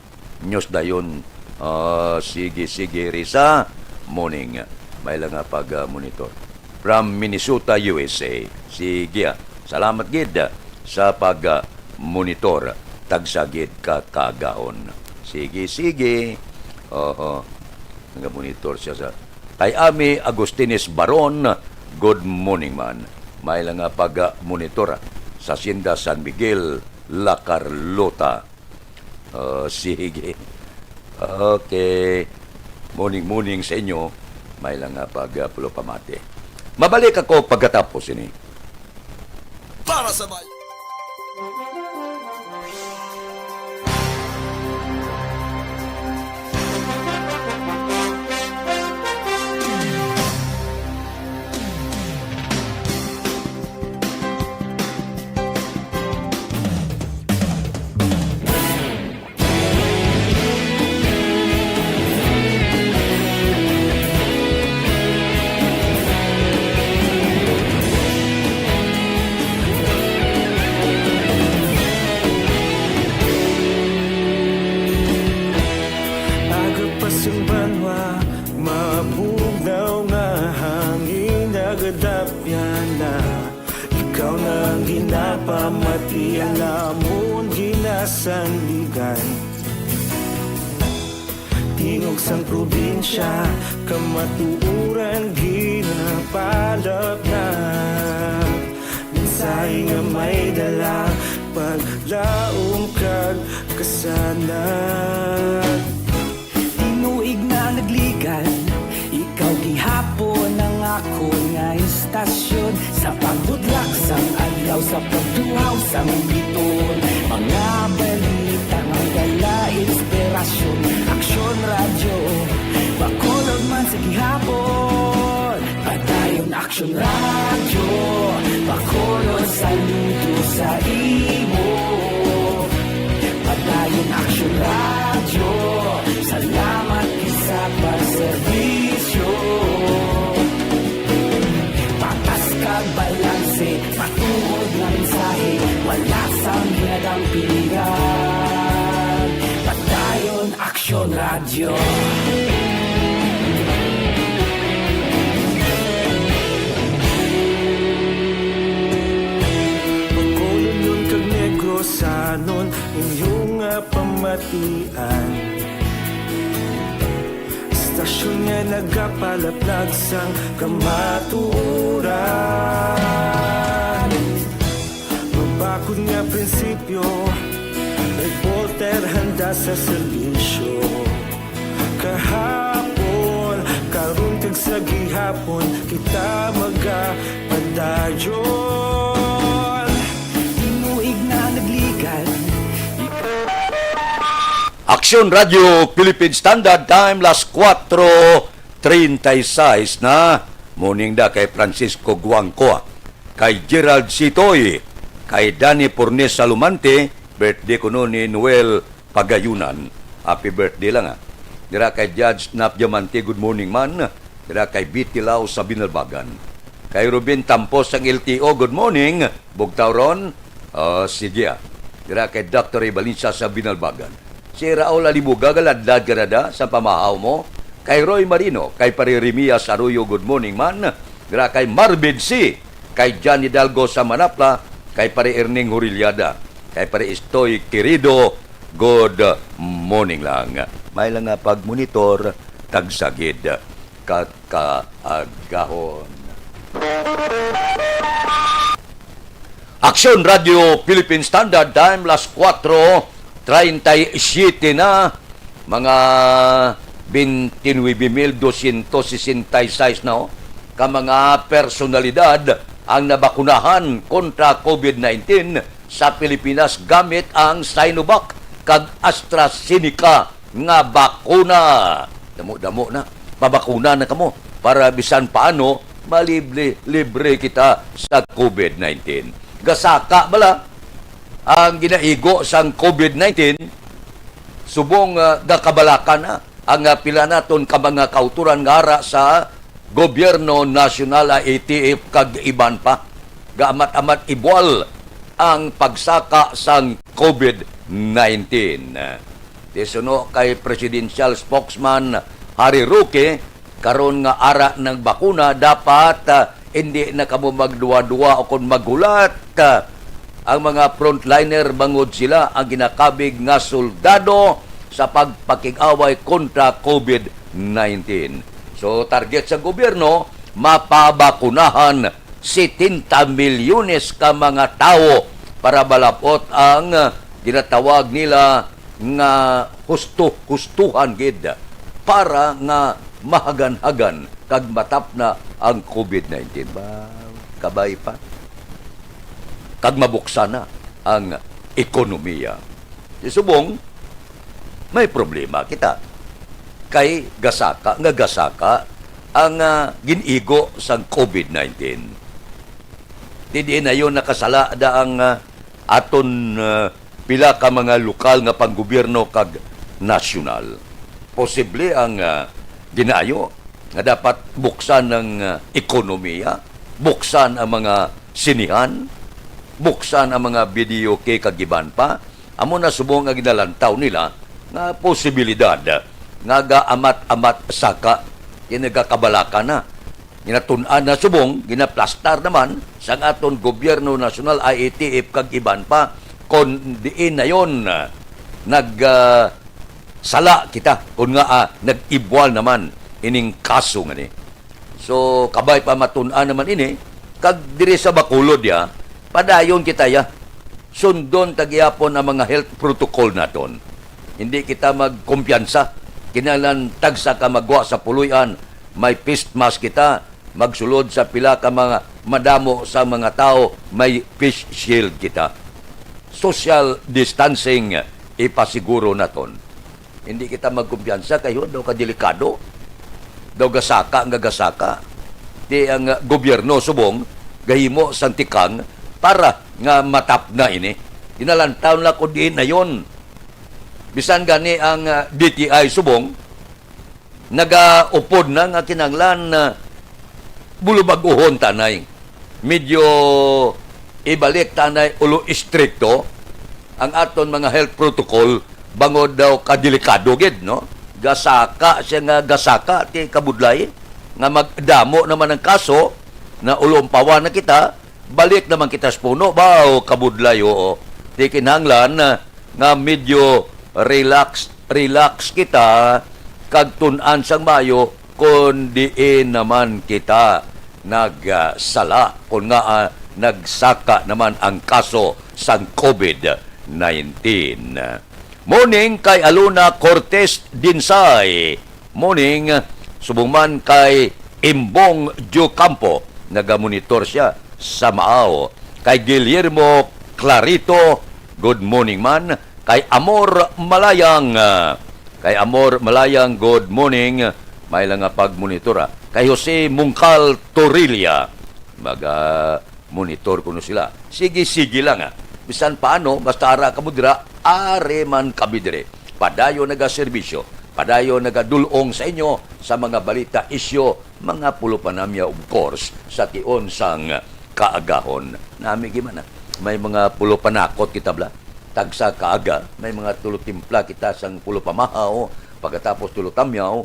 News dayon. Ah, sige, sige, Risa. Morning. May lang nga pag-monitor. From Minnesota, U S A. Sige, ah. Salamat gid, ah, sa pag, ah, monitor, tagsa gid ka kaagahon. Sige, sige. Oho. Nagamonitor siya sa, kay Ami Agustines Baron, good morning man. May lang nga pag-monitor sa Hacienda San Miguel, La Carlota. Oh, sige. Okay. Morning, morning sa inyo. May lang nga pag-, ah, pulo pamati. Mabalik ako pagkatapos ini. Para sa bayan. Aga pa sing banwa, mabugnaw nga hangin nagadapyan na. Ikaw na ang ginapamati, ang amon ginasandigan. Tingog sang probinsya, kamatuoran ginapalapnap. Mensahe nga may dala, paglaom kag kasanag. Tinuig na nagligan, ikaw gihapon ang akon nga istasyon. Sa pagbudlak sang adlaw, sa pagtuhaw sang biton, mga balita nga dala inspirasyon. Aksyon Radyo, Bacolod man sa gihapon. Padayon Aksyon Radyo, Bacolod, saludo sa imo. Padayon Aksyon Radyo, salamat gid sa pagserbisyo. Patas kag balanse, matuod nga mensahe, wala sang ginadampigan. Padayon Aksyon Radyo. Bacolodnon kag Negrosanon, inyo nga pamatian. Istasyon nga nagapalaplag sang kamatuoran. Mabakod nga prinsipyo, reporter handa sa serbisyo. Kahapon, karon kag sa gihapon, kita magapadayon. Tinuig na nagligan. Aksyon Radyo Philippine Standard Time, las kuwatro treinta y seis na. Morning da kay Francisco Guangcoa, kay Gerald Sitoy, kay Danny Pornes Salumante, birthday kuno ni Noel Pagayunan. Happy birthday lang, ha. Dira kay Judge Nap Diamante, good morning man. Dira kay Betty Lau sa Binalbagan. Kay Ruben Tampos sang L T O, good morning. Bugtaw ron? Oh, sige, ah. Dira kay Doctor Ray Valencia sa Binalbagan. Si Raul Alibuga, galadlad ka na da sa pamahaw mo. Kay Roy Marino, kay Pare Remias Arroyo, good morning man. Dira kay Marvin C, kay John Hidalgo sa Manapla, kay Pare Erning Huriliada, kay Pare Estoy Querido, good morning lang. May lang nga pagmonitor, tagsagid ka kaagahon. Aksyon Radyo Philippine Standard Time, las kuwatro treinta y siete na, mga twenty-nine mil doscientos sesenta y seis na, oh, ka mga personalidad ang nabakunahan kontra COVID nineteen sa Pilipinas gamit ang Sinovac kag AstraZeneca nga bakuna. Damo-damo na. Pabakuna na kamo para bisan paano malibre, libre kita sa COVID nineteen. Gasaka bala ang ginaigo sang COVID nineteen, subong, ah, gakabalakan na ang, ah, pila naton ka mga kautoran nga ara sa gobyerno nasyonal, ah, A T F kag iban pa. Gaamat-amat ibual ang pagsaka sang COVID nineteen. Ti suno kay Presidential Spokesman Harry Roque, karon nga ara nang bakuna, dapat, ah, hindi na kamo magduwa-duwa o kon maghulat, ah, ang mga frontliner bangod sila ang ginakabig nga soldado sa pagpakig-away kontra covid nineteen. So, target sa gobyerno, mapabakunahan setenta milyones ka mga tawo para malab-ot ang, ah, ginatawag nila nga husto-hustuhan gid para nga mahagan-hagan kag matapna ang covid nineteen. Ba, kabay pa. Kag mabuksan na ang ekonomiya. Di subong, may problema kita. Kay gasaka nga gasaka ang, ah, gin-igo sang covid nineteen. Di diin na yon nakasala da ang, ah, aton, ah, pila ka mga lokal nga panggobyerno kag nasyonal. Posible ang, ah, ginaayo nga dapat buksan ang, ah, ekonomiya, buksan ang mga sinihan, buksan ang mga videoke kag iban pa. Amo na subong ang ginalantaw nila nga posibilidad nga gaamat-amat saka kinagakabalaka na. Ginatun-an na subong, ginaplastar naman sang aton gobyerno nasyonal, I A T F kag iban pa, kon diin na yon, ah, nag, ah, sala kita, kon nga, ah, nag-ibwal naman ining kaso nga ni. So, kabay pa matun-an naman ini, kag diri sa Bacolod ya, padayon kita ya. Sundon ta gihapon ang mga health protocol naton. Hindi kita magkumpiyansa. Kinahanglan tagsa ka magwa sa puloy-an, may face mask kita, magsulod sa pila ka mga madamo sa mga tawo, may face shield kita. Social distancing, ipasiguro naton. Hindi kita magkumpiyansa kay daw ka delikado. Daw gasaka nga gasaka. Di ang, ah, gobyerno subong gahimo sang tikang para nga matapna ini. Ginalantaw na ko diin na yon. Bisan gani ang, ah, D T I subong, nagaupod na nga kinahanglan na bulubag-uhon tanay. Medyo ibalik tanay ulo istrikto ang aton mga health protocol bangod daw kadelikado gid, no? Gasaka siya nga gasaka ti kabudlay nga magdamo naman ang kaso na ulo umpawan na kita, balik naman kita sa puno ba o kabudlay, oo. Ti kinahanglan, ah, nga medyo relax, relax kita kag tun-an sang maayo kon diin naman kita nagsala, kon nga, ah, nagsaka naman ang kaso sang covid nineteen. Morning kay Alona Cortez Dinsay. Morning, subong man kay Imbong Diocampo, nagamonitor siya sa Maao. Kay Guillermo Clarito, good morning man. Kay Amor Malayang, ah, kay Amor Malayang, good morning. May lang nga pagmonitor, ah. Kay Jose Mungkal Torilla, maga monitor kuno sila. Sige, sige lang, ah. Bisan paano, basta ara kamo dira, ari man kami diri. Padayon nagaserbisyo, padayon nagadul-ong sa inyo sa mga balita, isyu, mga pulo panamya, of course, sa tion sang kaagahon. Nami gid man, ah. May mga pulo panakot kita bala. Tagsa kaaga, may mga tulo timpla kita sang pulo pamahaw, pagkatapos tulo tamyaw,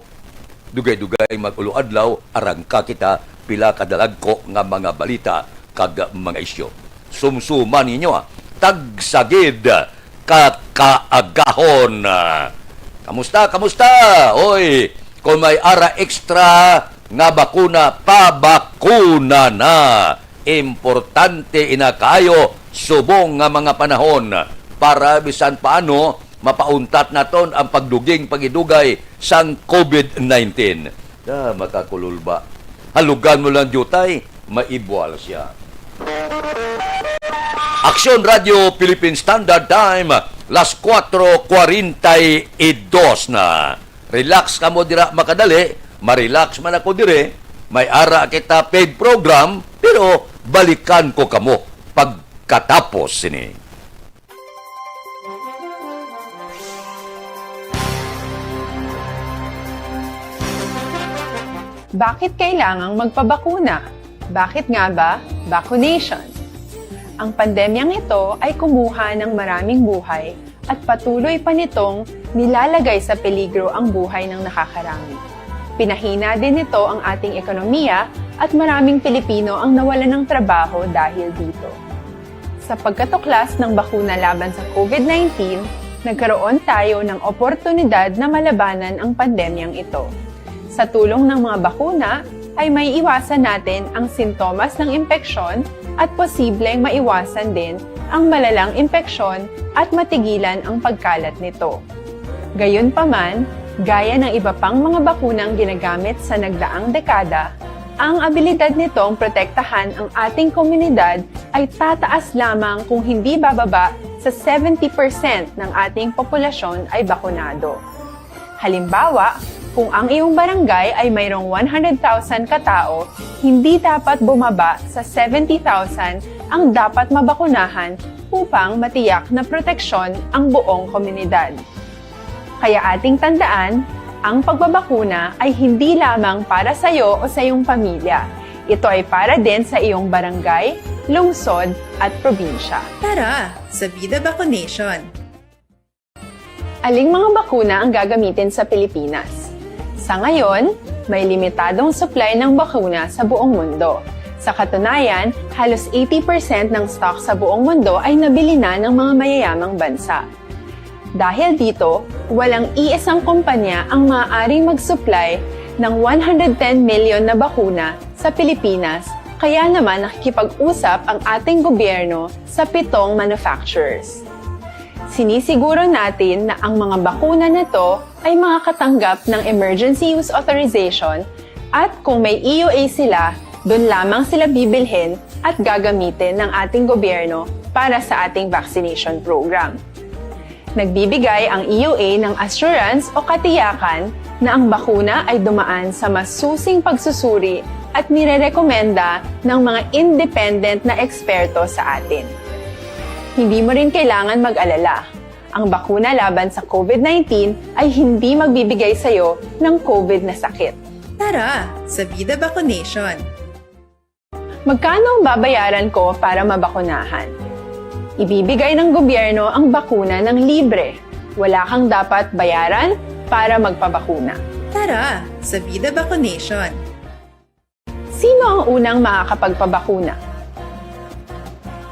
dugay-dugay mag-ulo adlaw, arangka kita pila ka dalagko nga mga balita kag mga isyu. Sumsuman ninyo, ah, tagsa gid ka kaagahon. Kamusta? Kamusta? Oy, kung may ara extra nga bakuna, pabakuna na. Importante ina kaayo subong nga mga panahon para bisan paano mapauntat naton ang pagduging pagidugay sang covid nineteen. Ah, makakulol ba? Halugan mo lang, diutay, maibwal siya. Aksyon Radio Philippine Standard Time, las cuatro cuarenta y dos na. Relax kamo dira, makadali, ma-relax man ako dire. May ara kita paid program, pero balikan ko kamo pagkatapos sini. Bakit kailangang magpabakuna? Bakit nga ba vaccination? Ang pandemyang ito ay kumuha ng maraming buhay at patuloy pa nitong nilalagay sa peligro ang buhay ng nakakarami. Pinahina din nito ang ating ekonomiya at maraming Pilipino ang nawalan ng trabaho dahil dito. Sa pagkatuklas ng bakuna laban sa COVID nineteen, nagkaroon tayo ng oportunidad na malabanan ang pandemyang ito. Sa tulong ng mga bakuna, ay maiiwasan natin ang sintomas ng impeksyon at posibleng maiwasan din ang malalang impeksyon at matigilan ang pagkalat nito. Gayunpaman, gaya ng iba pang mga bakunang ginagamit sa nagdaang dekada, ang abilidad nitong protektahan ang ating komunidad ay tataas lamang kung hindi bababa sa seventy percent ng ating populasyon ay bakunado. Halimbawa, kung ang iyong barangay ay mayroong one hundred thousand katao, hindi dapat bumaba sa seventy thousand ang dapat mabakunahan upang matiyak na proteksyon ang buong komunidad. Kaya ating tandaan, ang pagbabakuna ay hindi lamang para sa iyo o sa iyong pamilya. Ito ay para din sa iyong barangay, lungsod, at probinsya. Tara, sa Vida Vaccination! Aling mga bakuna ang gagamitin sa Pilipinas? Sa ngayon, may limitadong supply ng bakuna sa buong mundo. Sa katunayan, halos eighty percent ng stock sa buong mundo ay nabili na ng mga mayayamang bansa. Dahil dito, walang iisang kumpanya ang maaaring mag-supply ng one hundred ten million na bakuna sa Pilipinas, kaya naman nakikipag-usap ang ating gobyerno sa pitong manufacturers. Sinisiguro natin na ang mga bakuna na to ay makakatanggap ng emergency use authorization at kung may E U A sila, doon lamang sila bibilhin at gagamitin ng ating gobyerno para sa ating vaccination program. Nagbibigay ang E U A ng assurance o katiyakan na ang bakuna ay dumaan sa masusing pagsusuri at nirerekomenda ng mga independent na eksperto sa atin. Hindi mo rin kailangan mag-alala. Ang bakuna laban sa COVID nineteen ay hindi magbibigay sa iyo ng COVID na sakit. Tara, sa Vida Vaccination! Magkano ang babayaran ko para mabakunahan? Ibibigay ng gobyerno ang bakuna ng libre. Wala kang dapat bayaran para magpabakuna. Tara, sa Vida Vaccination! Sino ang unang makakapagpabakuna?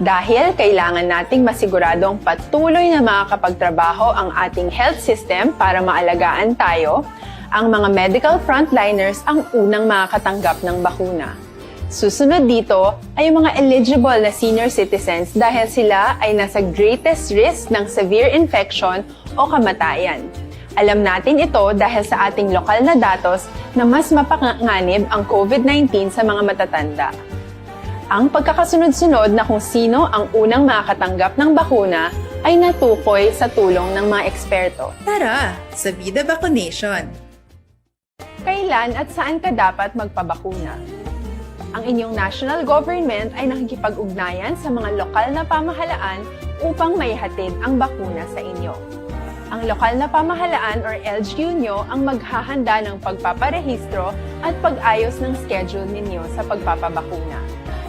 Dahil kailangan nating masiguradong patuloy na makakapagtrabaho ang ating health system para maalagaan tayo, ang mga medical frontliners ang unang makakatanggap ng bakuna. Susunod dito ay ang mga eligible na senior citizens dahil sila ay nasa greatest risk ng severe infection o kamatayan. Alam natin ito dahil sa ating lokal na datos na mas mapanganib ang COVID nineteen sa mga matatanda. Ang pagkakasunod-sunod na kung sino ang unang makakatanggap ng bakuna ay natukoy sa tulong ng mga eksperto. Tara, sa Vida Vaccination! Kailan at saan ka dapat magpabakuna? Ang inyong national government ay nakikipag-ugnayan sa mga lokal na pamahalaan upang maihatid ang bakuna sa inyo. Ang lokal na pamahalaan or L G U nyo ang maghahanda ng pagpaparehistro at pag-ayos ng schedule ninyo sa pagpapabakuna.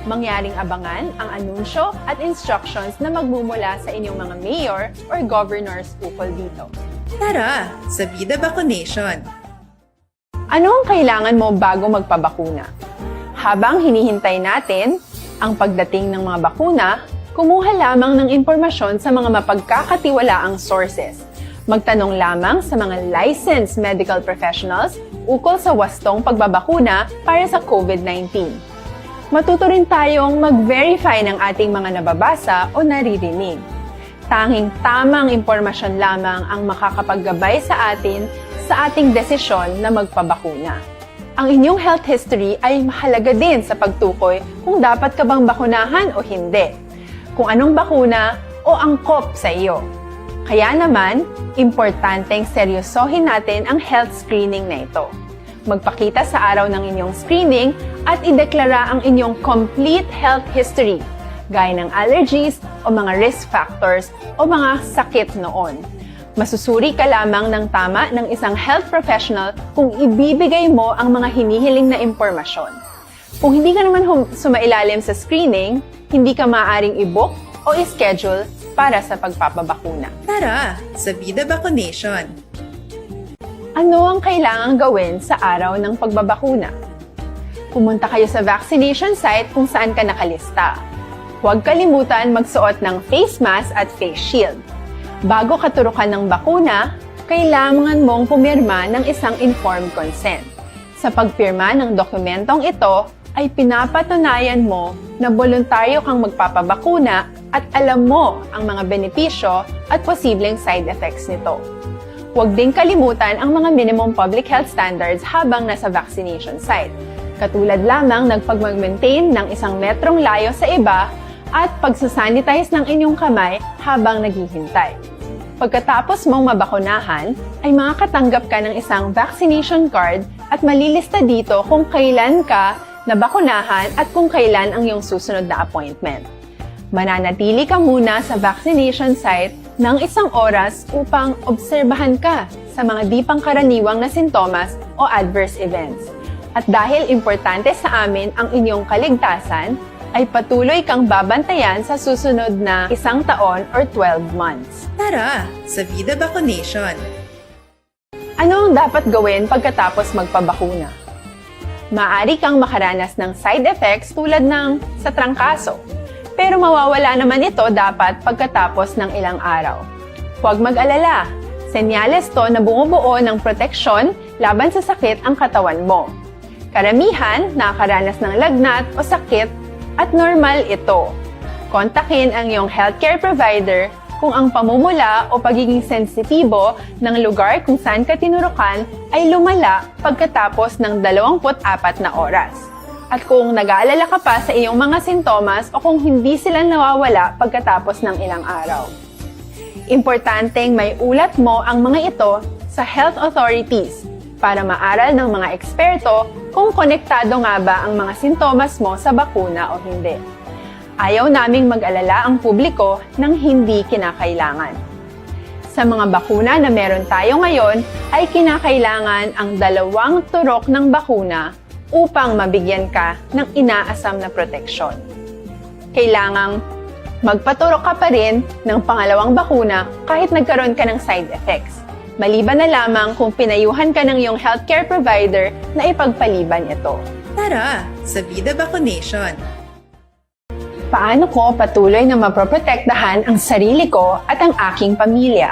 Mangyaring abangan ang anunsyo at instructions na magmumula sa inyong mga mayor or governors ukol dito. Tara, sa Vida Vaccination! Ano ang kailangan mo bago magpabakuna? Habang hinihintay natin ang pagdating ng mga bakuna, kumuha lamang ng impormasyon sa mga mapagkakatiwalaang sources. Magtanong lamang sa mga licensed medical professionals ukol sa wastong pagbabakuna para sa COVID nineteen. Matuto rin tayong mag-verify ng ating mga nababasa o naririnig. Tanging tamang impormasyon lamang ang makakapaggabay sa atin sa ating desisyon na magpabakuna. Ang inyong health history ay mahalaga din sa pagtukoy kung dapat ka bang bakunahan o hindi, kung anong bakuna o angkop sa iyo. Kaya naman, importanteng seryosohin natin ang health screening na ito. Magpakita sa araw ng inyong screening at ideklara ang inyong complete health history, gaya ng allergies o mga risk factors o mga sakit noon. Masusuri ka lamang ng tama ng isang health professional kung ibibigay mo ang mga hinihiling na impormasyon. Kung hindi ka naman hum- sumailalim sa screening, hindi ka maaaring i-book o i-schedule para sa pagpapabakuna. Tara, sa Vida Vaccination! Ano ang kailangang gawin sa araw ng pagbabakuna? Pumunta kayo sa vaccination site kung saan ka nakalista. Huwag kalimutan magsuot ng face mask at face shield. Bago ka turukan ng bakuna, kailangan mong pumirma ng isang informed consent. Sa pagpirma ng dokumentong ito, ay pinapatunayan mo na boluntaryo kang magpapabakuna at alam mo ang mga benepisyo at posibleng side effects nito. Huwag ding kalimutan ang mga minimum public health standards habang nasa vaccination site, katulad lamang ng pagmag-maintain ng isang metrong layo sa iba at pagsasanitize ng inyong kamay habang naghihintay. Pagkatapos mong mabakunahan, ay makakatanggap ka ng isang vaccination card at malilista dito kung kailan ka nabakunahan at kung kailan ang iyong susunod na appointment. Mananatili ka muna sa vaccination site ng isang oras upang obserbahan ka sa mga di pangkaraniwang na sintomas o adverse events. At dahil importante sa amin ang inyong kaligtasan, ay patuloy kang babantayan sa susunod na isang taon or twelve months. Tara sa Vida Vaccination! Ano ang dapat gawin pagkatapos magpabakuna? Maaari kang makaranas ng side effects tulad ng sa trangkaso, pero mawawala naman ito dapat pagkatapos ng ilang araw. Huwag mag-alala, senyales to na bumubuo ng proteksyon laban sa sakit ang katawan mo. Karamihan nakakaranas ng lagnat o sakit at normal ito. Kontakin ang iyong healthcare provider kung ang pamumula o pagiging sensitibo ng lugar kung saan ka tinurukan ay lumala pagkatapos ng dalawampu't apat na oras, at kung nag-aalala ka pa sa iyong mga sintomas o kung hindi sila nawawala pagkatapos ng ilang araw. Importanteng may ulat mo ang mga ito sa health authorities para maaral ng mga eksperto kung konektado nga ba ang mga sintomas mo sa bakuna o hindi. Ayaw naming mag-alala ang publiko ng hindi kinakailangan. Sa mga bakuna na meron tayo ngayon, ay kinakailangan ang dalawang turok ng bakuna upang mabigyan ka ng inaasam na proteksyon. Kailangang magpaturok ka pa rin ng pangalawang bakuna kahit nagkaroon ka ng side effects, maliban na lamang kung pinayuhan ka ng iyong healthcare provider na ipagpaliban ito. Tara sa Vida Vaccination! Paano ko patuloy na mapoprotektahan ang sarili ko at ang aking pamilya?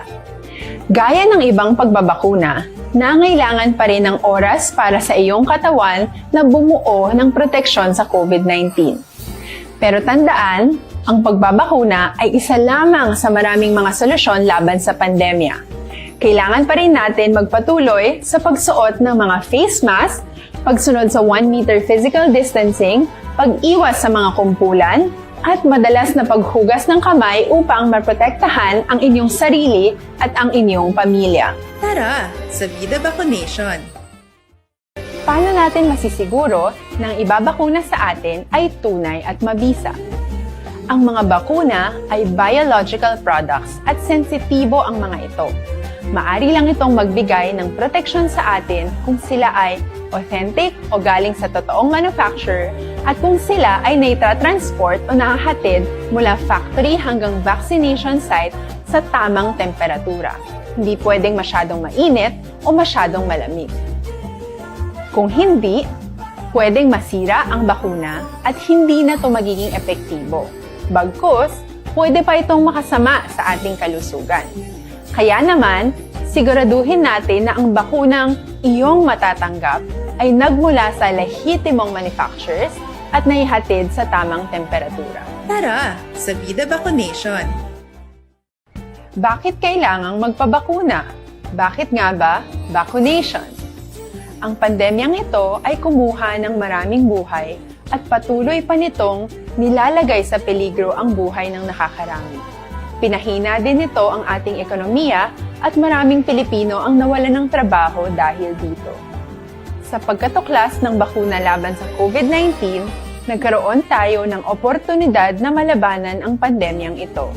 Gaya ng ibang pagbabakuna, nangailangan pa rin ng oras para sa iyong katawan na bumuo ng proteksyon sa COVID nineteen. Pero tandaan, ang pagbabakuna ay isa lamang sa maraming mga solusyon laban sa pandemya. Kailangan pa rin natin magpatuloy sa pagsuot ng mga face mask, pagsunod sa one meter physical distancing, pag-iwas sa mga kumpulan, at madalas na paghugas ng kamay upang maprotektahan ang inyong sarili at ang inyong pamilya. Tara sa Vida Vaccination! Paano natin masisiguro na ang ibabakuna sa atin ay tunay at mabisa? Ang mga bakuna ay biological products at sensitibo ang mga ito. Maari lang itong magbigay ng proteksyon sa atin kung sila ay authentic o galing sa totoong manufacturer at kung sila ay naitra-transport o nahahatid mula factory hanggang vaccination site sa tamang temperatura. Hindi pwedeng masyadong mainit o masyadong malamig. Kung hindi, pwedeng masira ang bakuna at hindi na ito magiging epektibo. Bagkus, pwede pa itong makasama sa ating kalusugan. Kaya naman, siguraduhin natin na ang bakunang iyong matatanggap ay nagmula sa lehitimong manufacturers at naihatid sa tamang temperatura. Tara sa Vida Vaccination! Bakit kailangang magpabakuna? Bakit nga ba vaccination? Ang pandemyang ito ay kumuha ng maraming buhay at patuloy pa nitong nilalagay sa peligro ang buhay ng nakakarami. Pinahina din nito ang ating ekonomiya at maraming Pilipino ang nawalan ng trabaho dahil dito. Sa pagkatuklas ng bakuna laban sa COVID nineteen, nagkaroon tayo ng oportunidad na malabanan ang pandemyang ito.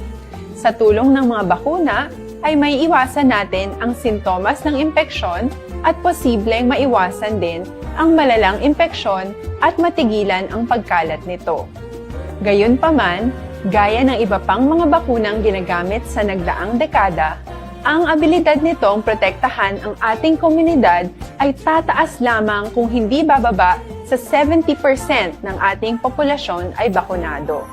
Sa tulong ng mga bakuna, ay maiiwasan natin ang sintomas ng impeksyon at posibleng maiwasan din ang malalang impeksyon at matigilan ang pagkalat nito. Gayunpaman, gaya ng iba pang mga bakunang ginagamit sa nagdaang dekada, ang abilidad nitong protektahan ang ating komunidad ay tataas lamang kung hindi bababa sa seventy percent ng ating populasyon ay bakunado.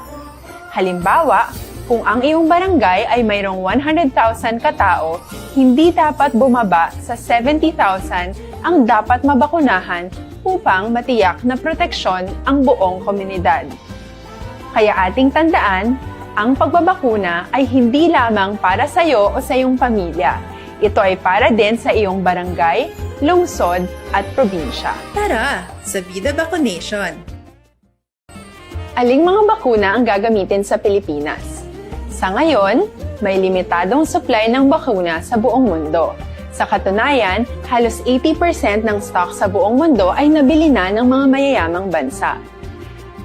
Halimbawa, kung ang iyong barangay ay mayroong one hundred thousand ka tao, hindi dapat bumaba sa seventy thousand ang dapat mabakunahan upang matiyak na proteksyon ang buong komunidad. Kaya ating tandaan, ang pagbabakuna ay hindi lamang para sa iyo o sa iyong pamilya. Ito ay para din sa iyong barangay, lungsod, at probinsya. Tara, sa Vida Vacunation! Aling mga bakuna ang gagamitin sa Pilipinas? Sa ngayon, may limitadong supply ng bakuna sa buong mundo. Sa katunayan, halos eighty percent ng stock sa buong mundo ay nabili na ng mga mayayamang bansa.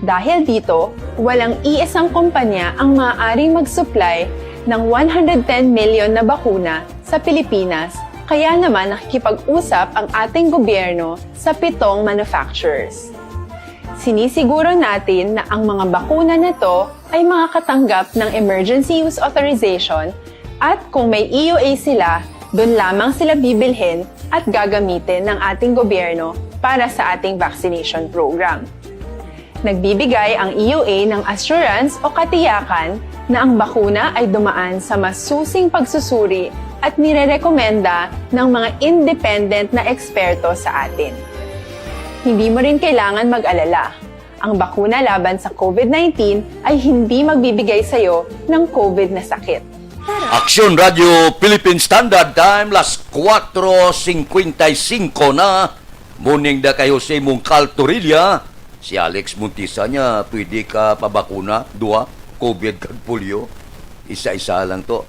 Dahil dito, walang iisang kumpanya ang maaaring mag-supply ng one hundred ten million na bakuna sa Pilipinas, kaya naman nakikipag-usap ang ating gobyerno sa pitong manufacturers. Sinisiguro natin na ang mga bakuna na to ay makakatanggap ng emergency use authorization, at kung may E U A sila, doon lamang sila bibilhin at gagamitin ng ating gobyerno para sa ating vaccination program. Nagbibigay ang E U A ng assurance o katiyakan na ang bakuna ay dumaan sa masusing pagsusuri at nirerekomenda ng mga independent na eksperto sa atin. Hindi mo rin kailangan mag-alala. Ang bakuna laban sa COVID nineteen ay hindi magbibigay sa iyo ng COVID na sakit. Aksyon Radio Philippine Standard Time, las kuwatro singkwenta y singko na. Morning da kay Jose Mungkal Torilla. Si Alex Montisa niya, pwede ka pabakuna, duha, COVID kag polio. Isa-isa lang to.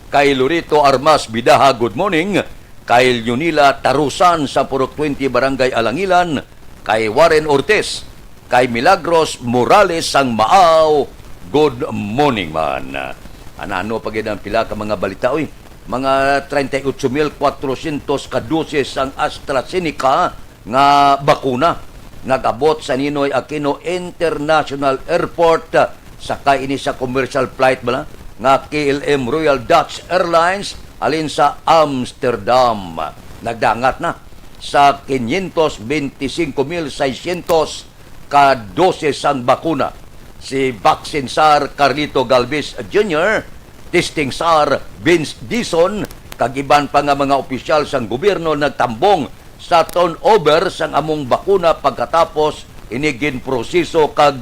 Kay Lorito Armas Bidaha, good morning. Kay Leonila Tarusan sa Purok twenty, Barangay Alangilan. Kay Warren Ortiz, kay Milagros Morales sang Maaw, good morning man. Anano pa gid ang pila ka mga balita, uy? Mga treinta y ocho mil cuatrocientos ka dosis ang AstraZeneca nga bakuna nag-abot sa Ninoy Aquino International Airport. Sakay ini sa commercial flight bala nga K L M Royal Dutch Airlines halin sa Amsterdam. Nagdangat na sa quinientos veinticinco mil seiscientos ka dosis sang bakuna. Si Vaccine Czar Carlito Galvez Junior, Testing Czar Vince Dizon, kag iban pa nga mga opisyal sang gobyerno nagtambong sa turnover sang among bakuna pagkatapos ini ginproseso kag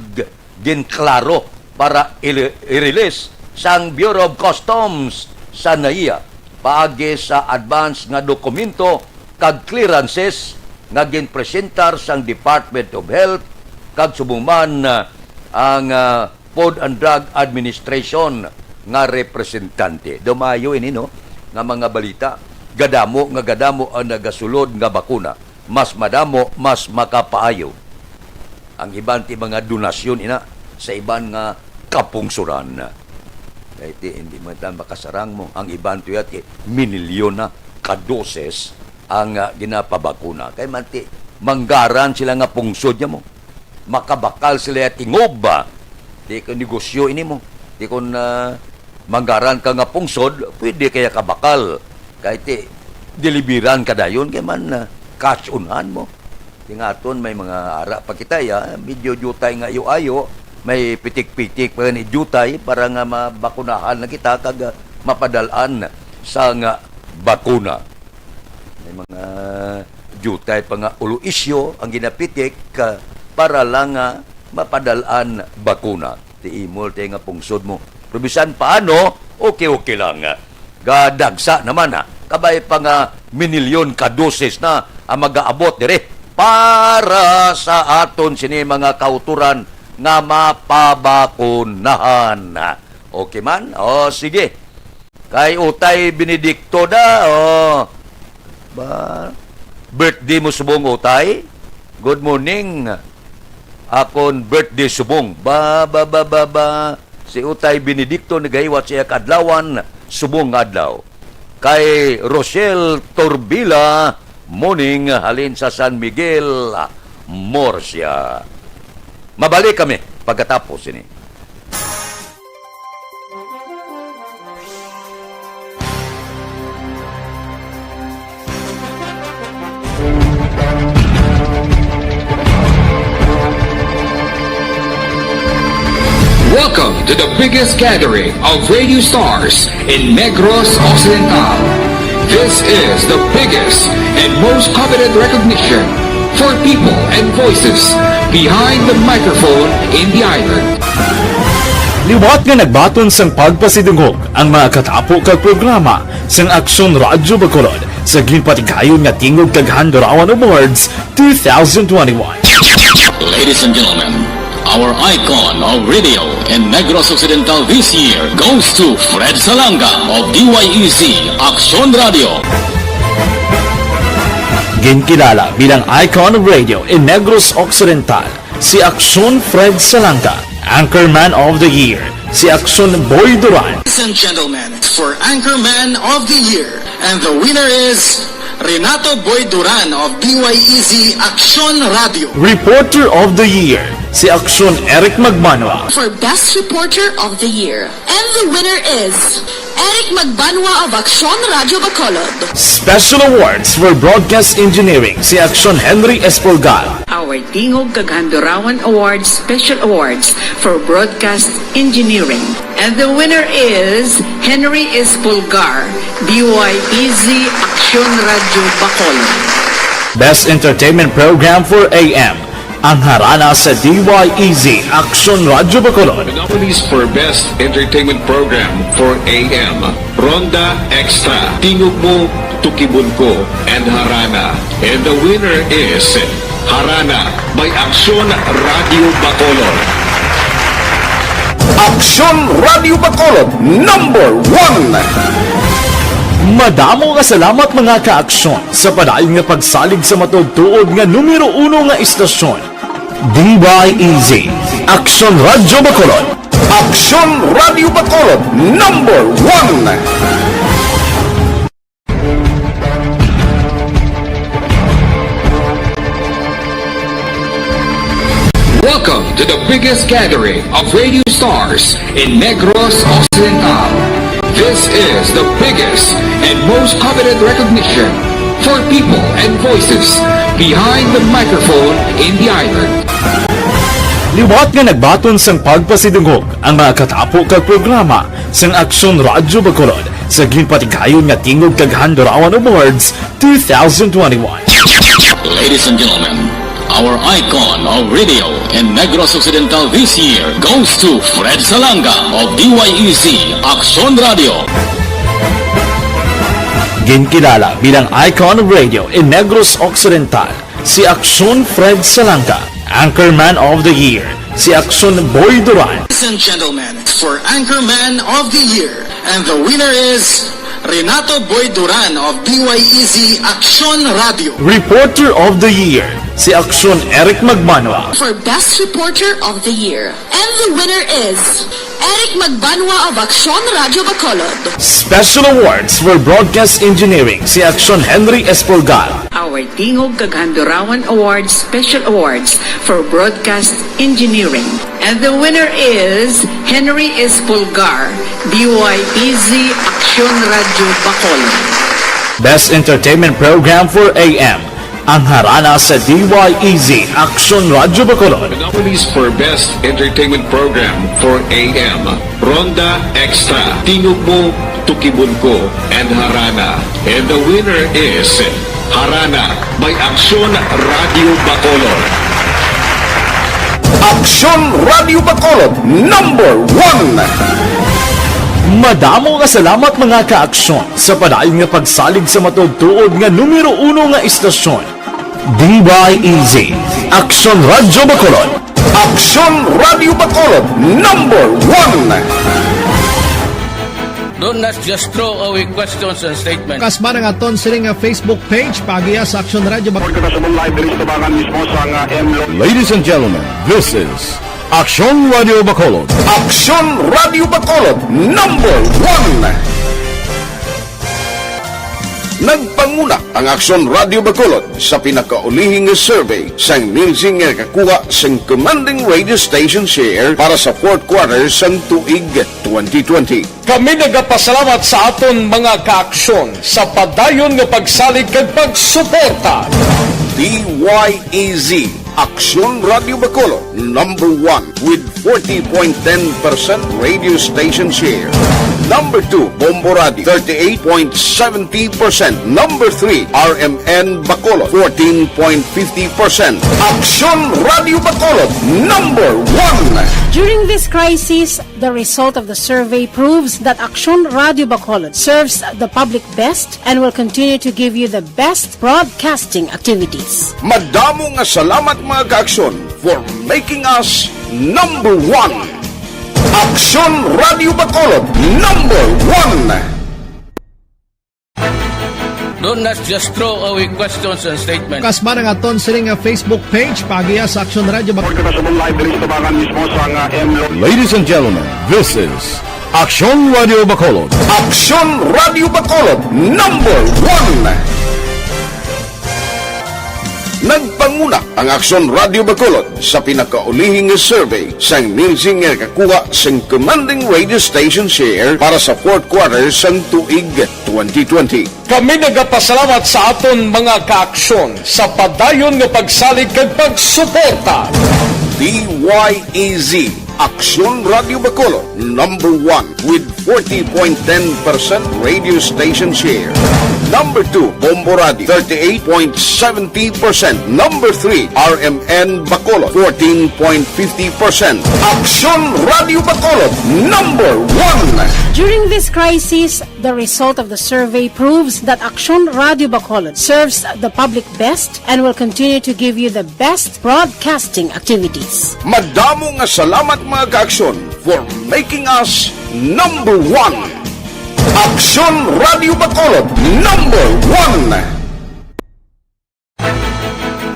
ginklaro para ili-, i-release sang Bureau of Customs sa NAIA paagi sa advance nga dokumento kag clearances nga ginpresentar sang Department of Health kag subong man, ah, ang, ah, Food and Drug Administration nga representante. Daw maayo ini, no, nga mga balita. Gadamo nga gadamo ang nagasulod nga bakuna. Mas madamo, mas makapaayo. Ang iban ti mga donasyon ina sa iban nga kapungsuran. Kay ti, hindi man ta makasarang mo. Ang iban to yat kay minilyon na ka doses ang, ah, ginapabakuna. Kay man ti, manggaran sila nga pungsod niya mo. Makabakal sila ya tingob ba? Di ko negosyo ini mo. Di ko na manggaran ka nga pungsod, pwede kaya kabakal. Kay ti, deliveran ka dayon, kay man, ah, cash unhan mo. Ti nga aton may mga ara pa kita, ya, medyo jutay nga ayo-ayo, may pitik-pitik pa ni jutay para nga mabakunahan na kita kag, ah, mapadal-an sa nga bakuna. May mga jutay pa nga ulo isyo ang ginapitik, ah, para lang nga mapadal-an bakuna. Ti imol ti nga pungsod mo. Pero bisan paano, okay-okay lang. Gadagsa naman, ha. Kabay pa nga minilyon ka dosis na ang mag-aabot diri para sa aton sini mga kauturan nga mapabakunahan. Okay man? O, sige. Kay Utay Benedicto da, o. Ba, birthday mo subong, Utay? Good morning. Akon birthday subong. Ba, ba, ba, ba, ba. Si Utay Benedicto nagahiwat sa iya kaadlawan, subong nga adlaw. Kay Rochelle Torbila, morning, halin sa San Miguel, Murcia. Mabalik kami pagkatapos ini. Welcome to the biggest gathering of radio stars in Negros Occidental. This is the biggest and most coveted recognition for people and voices behind the microphone in the island. Liwat nga nagbaton sang pagpasidungog ang mga katapo kag programa sang Aksyon Radyo Bacolod sa ginpatigayon nga Tingog kag Handurawan Awards two thousand twenty-one. Ladies and gentlemen, our icon of radio in Negros Occidental this year goes to Fred Salanga of D Y E Z Aksyon Radio. Ginkilala bilang icon of radio in Negros Occidental si Aksyon Fred Salanga, Anchorman of the Year si Aksyon Boy Duran. Ladies and gentlemen, for Anchorman of the Year, and the winner is Renato Boy Duran of D Y E Z Aksyon Radio. Reporter of the Year si Aksyon Eric Magbanwa. For Best Reporter of the Year, and the winner is Eric Magbanwa of Aksyon Radio Bacolod. Special Awards for Broadcast Engineering si Aksyon Henry Espolgar. Our Tingog kag Handurawan Awards Special Awards for Broadcast Engineering. And the winner is Henry Espolgar, D Y E Z Aksyon Radio Bacolod. Best Entertainment Program for A M, ang harana sa D Y E Z Aksyon Radio Bacolod. The nominees for Best Entertainment Program for A M, Ronda Extra, Tingog Mo, Tukibon Ko, and Harana. And the winner is Harana by Aksyon Radio Bacolod. Aksyon Radio Bacolod, number one. Madamo nga salamat, mga ka-aksyon, sa padayon nga pagsalig sa matuod-tuod nga numero uno nga istasyon, D Y E Z, Aksyon Radyo Bacolod. Aksyon Radyo Bacolod, number one. Welcome to the biggest gathering of radio stars in Negros Occidental. This is the biggest and most coveted recognition for people and voices behind the microphone in the island. Liwat nga nagbaton sang pagpasidungog ang mga katapo kag programa sang Aksyon Radyo Bacolod sa ginpatigayon nga Tingog kag Handurawan Awards two thousand twenty-one. Ladies and gentlemen, our icon of radio in Negros Occidental this year goes to Fred Salanga of D Y E Z Aksyon Radio. Ginkilala bilang icon of radio in Negros Occidental si Aksyon Fred Salanga, Anchorman of the Year si Aksyon Boy Duran. Ladies and gentlemen, for Anchorman of the Year, and the winner is Renato Boy Duran of D Y E Z Aksyon Radio. Reporter of the Year si Aksyon Eric Magbanwa. For Best Reporter of the Year, and the winner is Eric Magbanwa of Aksyon Radio Bacolod. Special Awards for Broadcast Engineering si Aksyon Henry Espolgar. Our Tingog kag Handurawan Awards Special Awards for Broadcast Engineering. And the winner is Henry Espolgar, D Y E Z Aksyon Radio Bacolod. Best Entertainment Program for A M, ang harana sa D Y E Z Aksyon Radio Bacolod. The nominees for Best Entertainment Program for A M, Ronda Extra, Tingog Mo, Tukibon Ko, and Harana. And the winner is Harana by Aksyon Radio Bacolod. Aksyon Radio Bacolod, number one. Madamo nga salamat, mga ka-aksyon, sa padayon nga pagsalig sa matuod-tuod nga numero uno nga istasyon, D Y E Z, Aksyon Radio Bacolod. Aksyon Radio Bacolod, number one. Do not just throw away questions and statements. Kasbara nga aton sini nga Facebook page, paagiha sa Aksyon Radio Bacolod. Report kita sa live diri sa tubangan mismo sa nga M Lo- Ladies and gentlemen, this is Aksyon Radio Bacolod. Aksyon Radio Bacolod, number one. Nagpanguna ang Aksyon Radio Bacolod sa pinakaulihing survey sang Nielsen nga nakakuha sang commanding radio station share para sa fourth quarter sang tuig twenty twenty. Kami nagapasalamat sa aton mga kaaksyon sa padayon nga pagsalig kag pagsuporta. D Y E Z, Aksyon Radio Bacolod, number one with forty point ten percent radio station share. Number two, Bombo Radio, thirty-eight point seventy percent. Number three, R M N Bacolod, fourteen point fifty percent. Aksyon Radio Bacolod, number one. During this crisis, the result of the survey proves that Aksyon Radio Bacolod serves the public best and will continue to give you the best broadcasting activities. Madamo nga salamat, mga ka-Aksyon, for making us number one. Aksyon Radio Bacolod, number one. Don't not just throw away questions and statements. Kasba nga aton sini nga Facebook page, paagiha sa Aksyon Radio Bak- Pagkakasabong live diri sa tabangan mismo sa nga M Lo- Ladies and gentlemen, this is Aksyon Radio Bacolod. Aksyon Radio Bacolod, number one. Nagpanguna ang Aksyon Radio Bacolod sa pinakaulihi nga survey sang Nielsen nga nakakuha sang commanding radio station share para sa fourth quarter sang tuig twenty twenty. Kami nagapasalamat sa aton mga ka-Aksyon sa padayon nga pagsalig kag pagsuporta. D Y E Z, Aksyon Radio Bacolod, number one with forty point ten percent radio station share. Number two, Bombo Radio, thirty-eight point seventy percent. Number three, R M N Bacolod, fourteen point fifty percent. Aksyon Radio Bacolod, number one. During this crisis, the result of the survey proves that Aksyon Radio Bacolod serves the public best and will continue to give you the best broadcasting activities. Madamo nga salamat, mga ka-Aksyon, for making us number one. Aksyon Radio Bacolod, number one.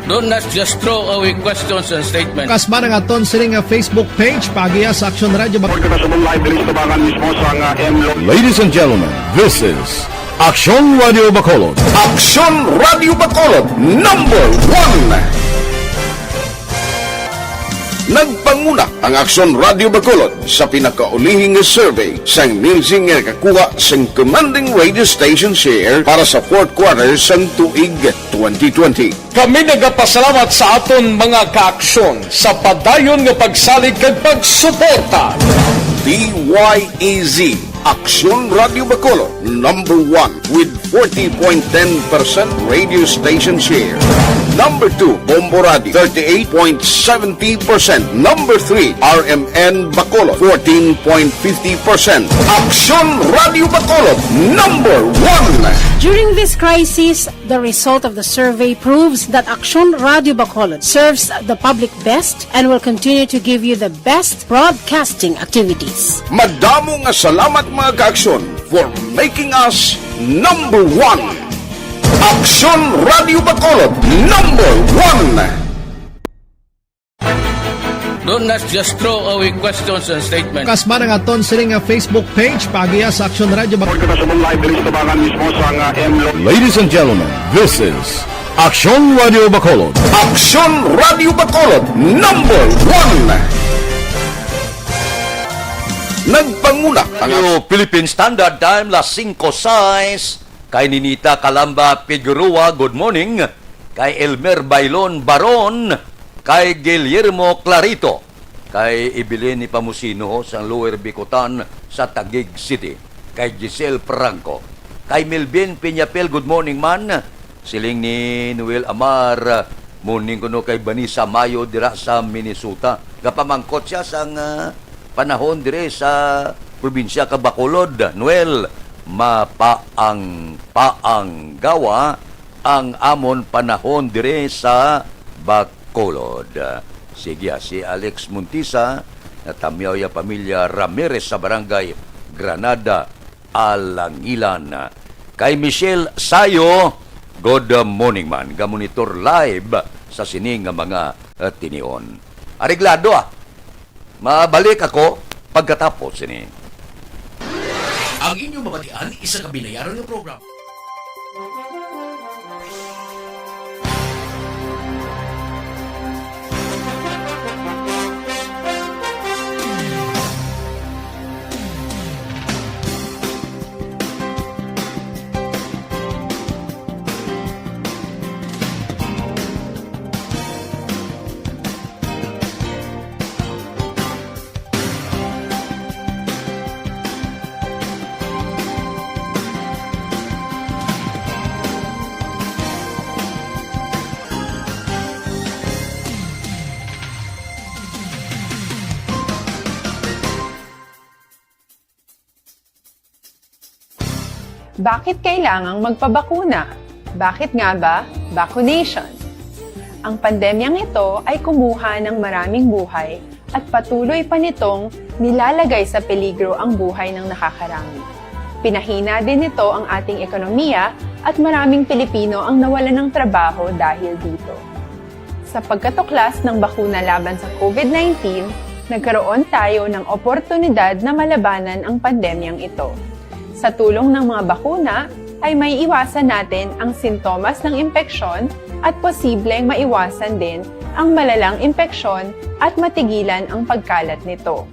Don't not just throw away questions and statements. Kasba nga aton sini nga Facebook page, paagiha sa Aksyon Radio Bak- Pagkakasabong live diri sa tabangan mismo sa nga M Lo- Ladies and gentlemen, this is Aksyon Radio Bacolod. Aksyon Radio Bacolod, number one. Nagpanguna ang Aksyon Radio Bacolod sa pinakaulihi nga survey sang Nielsen nga nakakuha sang commanding radio station share para sa fourth quarter sang tuig twenty twenty. Kami nagapasalamat sa aton mga ka-Aksyon sa padayon nga pagsalig kag pagsuporta. D Y E Z, Aksyon Radio Bacolod, number one with forty point ten percent radio station share. Number two, Bombo Radio, thirty-eight point seventy percent. Number three, R M N Bacolod, fourteen point fifty percent. Aksyon Radio Bacolod, number one. During this crisis, the result of the survey proves that Aksyon Radio Bacolod serves the public best and will continue to give you the best broadcasting activities. Madamo nga salamat, mga ka-Aksyon, for making us number one. Aksyon Radio Bacolod, number one. Don't not just throw away questions and statements. Kasba nga aton sini nga Facebook page, paagiha sa Aksyon Radio Bak- Pagkakasabong live diri sa tabangan mismo sa nga M Lo- Ladies and gentlemen, this is Aksyon Radio Bacolod. Aksyon Radio Bacolod, number one. Nagpanguna ang New Philippine Standard Time, las singko sais. Kay Ninita Calamba Figueroa, good morning. Kay Elmer Bailon Baron, kay Guillermo Clarito, kay Evelyn Nepomuceno sang Lower Bicutan sa Taguig City, kay Giselle Franco, kay Melvin Peñapel, good morning man. Siling ni Noel Amar, morning kuno kay Vanessa Mayo dira sa Minnesota. Gapamangkot siya sang, ah, panahon dire sa probinsya ka Bacolod. Noel, mapaang paanggawa ang amon panahon dire sa Bacolod. Sige, ah, si Alex Montisa, natamyaw ya pamilya Ramirez sa barangay Granada, Alangilan. Kay Michelle Sayo, good morning man. Gamonitor live sa sini nga mga, eh, tinion. Areglado, ah. Mabalik ako pagkatapos sini. Ang inyong mabatian, isa ka binayaran nga programa. Bakit kailangang magpabakuna? Bakit nga ba vaccination? Ang pandemyang ito ay kumuha ng maraming buhay at patuloy pa nitong nilalagay sa peligro ang buhay ng nakakarami. Pinahina din nito ang ating ekonomiya at maraming Pilipino ang nawalan ng trabaho dahil dito. Sa pagkatuklas ng bakuna laban sa COVID nineteen, nagkaroon tayo ng oportunidad na malabanan ang pandemyang ito. Sa tulong ng mga bakuna, ay maiiwasan natin ang sintomas ng impeksyon at posibleng maiwasan din ang malalang impeksyon at matigilan ang pagkalat nito.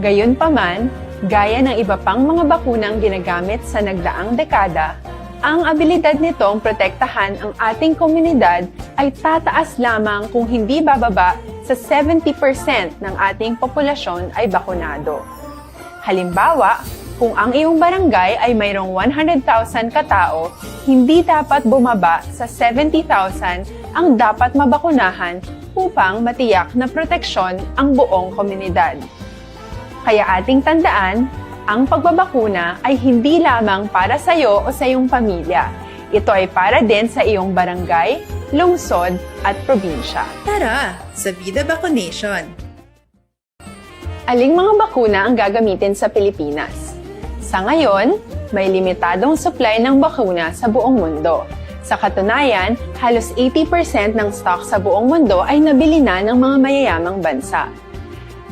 Gayunpaman, gaya ng iba pang mga bakunang ginagamit sa nagdaang dekada, ang abilidad nitong protektahan ang ating komunidad ay tataas lamang kung hindi bababa sa seventy percent ng ating populasyon ay bakunado. Halimbawa, kung ang iyong barangay ay mayroong one hundred thousand katao, hindi dapat bumaba sa seventy thousand ang dapat mabakunahan upang matiyak na proteksyon ang buong komunidad. Kaya ating tandaan, ang pagbabakuna ay hindi lamang para sa iyo o sa iyong pamilya. Ito ay para din sa iyong barangay, lungsod, at probinsya. Tara, sa Vida Vaccination! Aling mga bakuna ang gagamitin sa Pilipinas? Sa ngayon, may limitadong supply ng bakuna sa buong mundo. Sa katunayan, halos eighty percent ng stock sa buong mundo ay nabili na ng mga mayayamang bansa.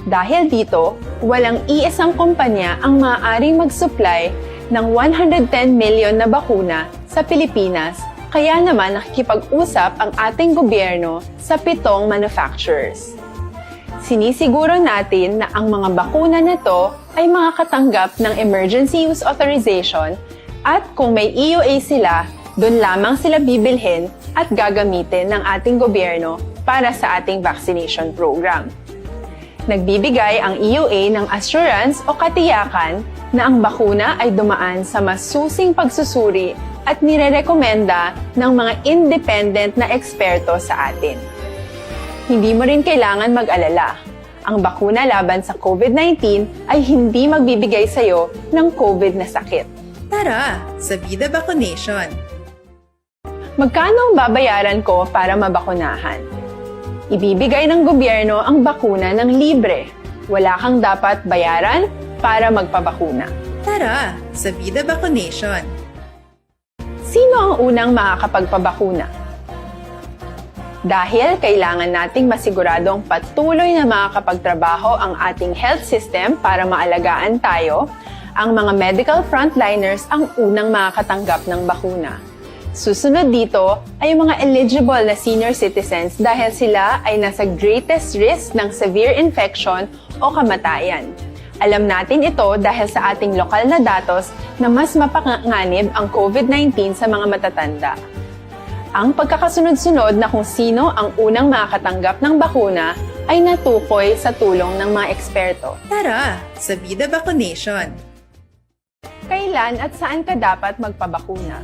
Dahil dito, walang iisang kumpanya ang maaaring mag-supply ng one hundred ten million na bakuna sa Pilipinas, kaya naman nakikipag-usap ang ating gobyerno sa pitong manufacturers. Sinisiguro natin na ang mga bakuna na to ay makakatanggap ng emergency use authorization at kung may E U A sila, doon lamang sila bibilhin at gagamitin ng ating gobyerno para sa ating vaccination program. Nagbibigay ang E U A ng assurance o katiyakan na ang bakuna ay dumaan sa masusing pagsusuri at nirerekomenda ng mga independent na eksperto sa atin. Hindi mo rin kailangan mag-alala. Ang bakuna laban sa COVID nineteen ay hindi magbibigay sa iyo ng COVID na sakit. Tara, sa Vida Vaccination! Magkano ang babayaran ko para mabakunahan? Ibibigay ng gobyerno ang bakuna ng libre. Wala kang dapat bayaran para magpabakuna. Tara, sa Vida Vaccination! Sino ang unang makakapagpabakuna? Dahil kailangan nating masiguradong patuloy na makakapagtrabaho ang ating health system para maalagaan tayo, ang mga medical frontliners ang unang makakatanggap ng bakuna. Susunod dito ay ang mga eligible na senior citizens dahil sila ay nasa greatest risk ng severe infection o kamatayan. Alam natin ito dahil sa ating lokal na datos na mas mapanganib ang COVID nineteen sa mga matatanda. Ang pagkakasunod-sunod na kung sino ang unang makakatanggap ng bakuna ay natukoy sa tulong ng mga eksperto. Tara, sa Vida Vaccination! Kailan at saan ka dapat magpabakuna?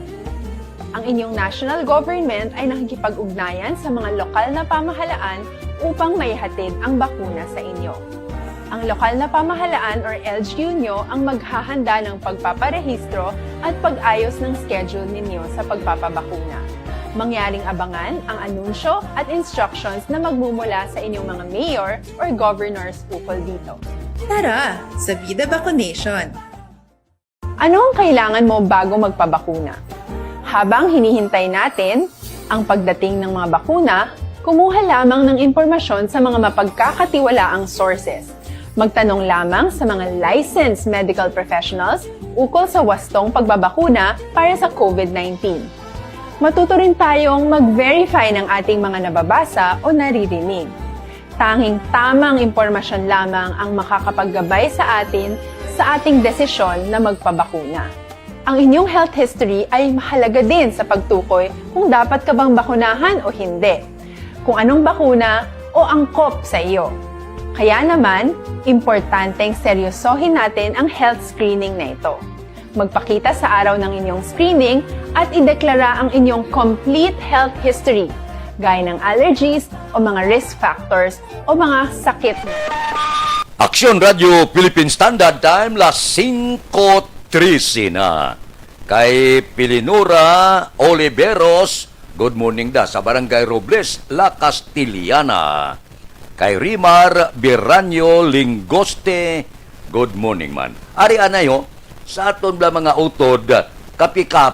Ang inyong national government ay nakikipag-ugnayan sa mga lokal na pamahalaan upang maihatid ang bakuna sa inyo. Ang lokal na pamahalaan or L G U nyo ang maghahanda ng pagpaparehistro at pag-ayos ng schedule ninyo sa pagpapabakuna. Mangyaring abangan ang anunsyo at instructions na magmumula sa inyong mga mayor or governors ukol dito. Tara, sa Vida Vaccination! Ano ang kailangan mo bago magpabakuna? Habang hinihintay natin ang pagdating ng mga bakuna, kumuha lamang ng impormasyon sa mga mapagkakatiwalaang sources. Magtanong lamang sa mga licensed medical professionals ukol sa wastong pagbabakuna para sa COVID nineteen. Matuto rin tayong mag-verify ng ating mga nababasa o naririnig. Tanging tamang impormasyon lamang ang makakapaggabay sa atin sa ating desisyon na magpabakuna. Ang inyong health history ay mahalaga din sa pagtukoy kung dapat ka bang bakunahan o hindi, kung anong bakuna o angkop sa iyo. Kaya naman, importanteng seryosohin natin ang health screening na ito. Magpakita sa araw ng inyong screening at ideklara ang inyong complete health history, gaya ng allergies o mga risk factors o mga sakit. Aksyon Radio Philippine Standard Time, las singko trese na. Kay Pilinura Oliveros, good morning da sa Barangay Robles, La Castellana. Kay Rimar Biranyo Lingoste, good morning man. Ari anay ho, sa aton bala mga utod, kapi-kapi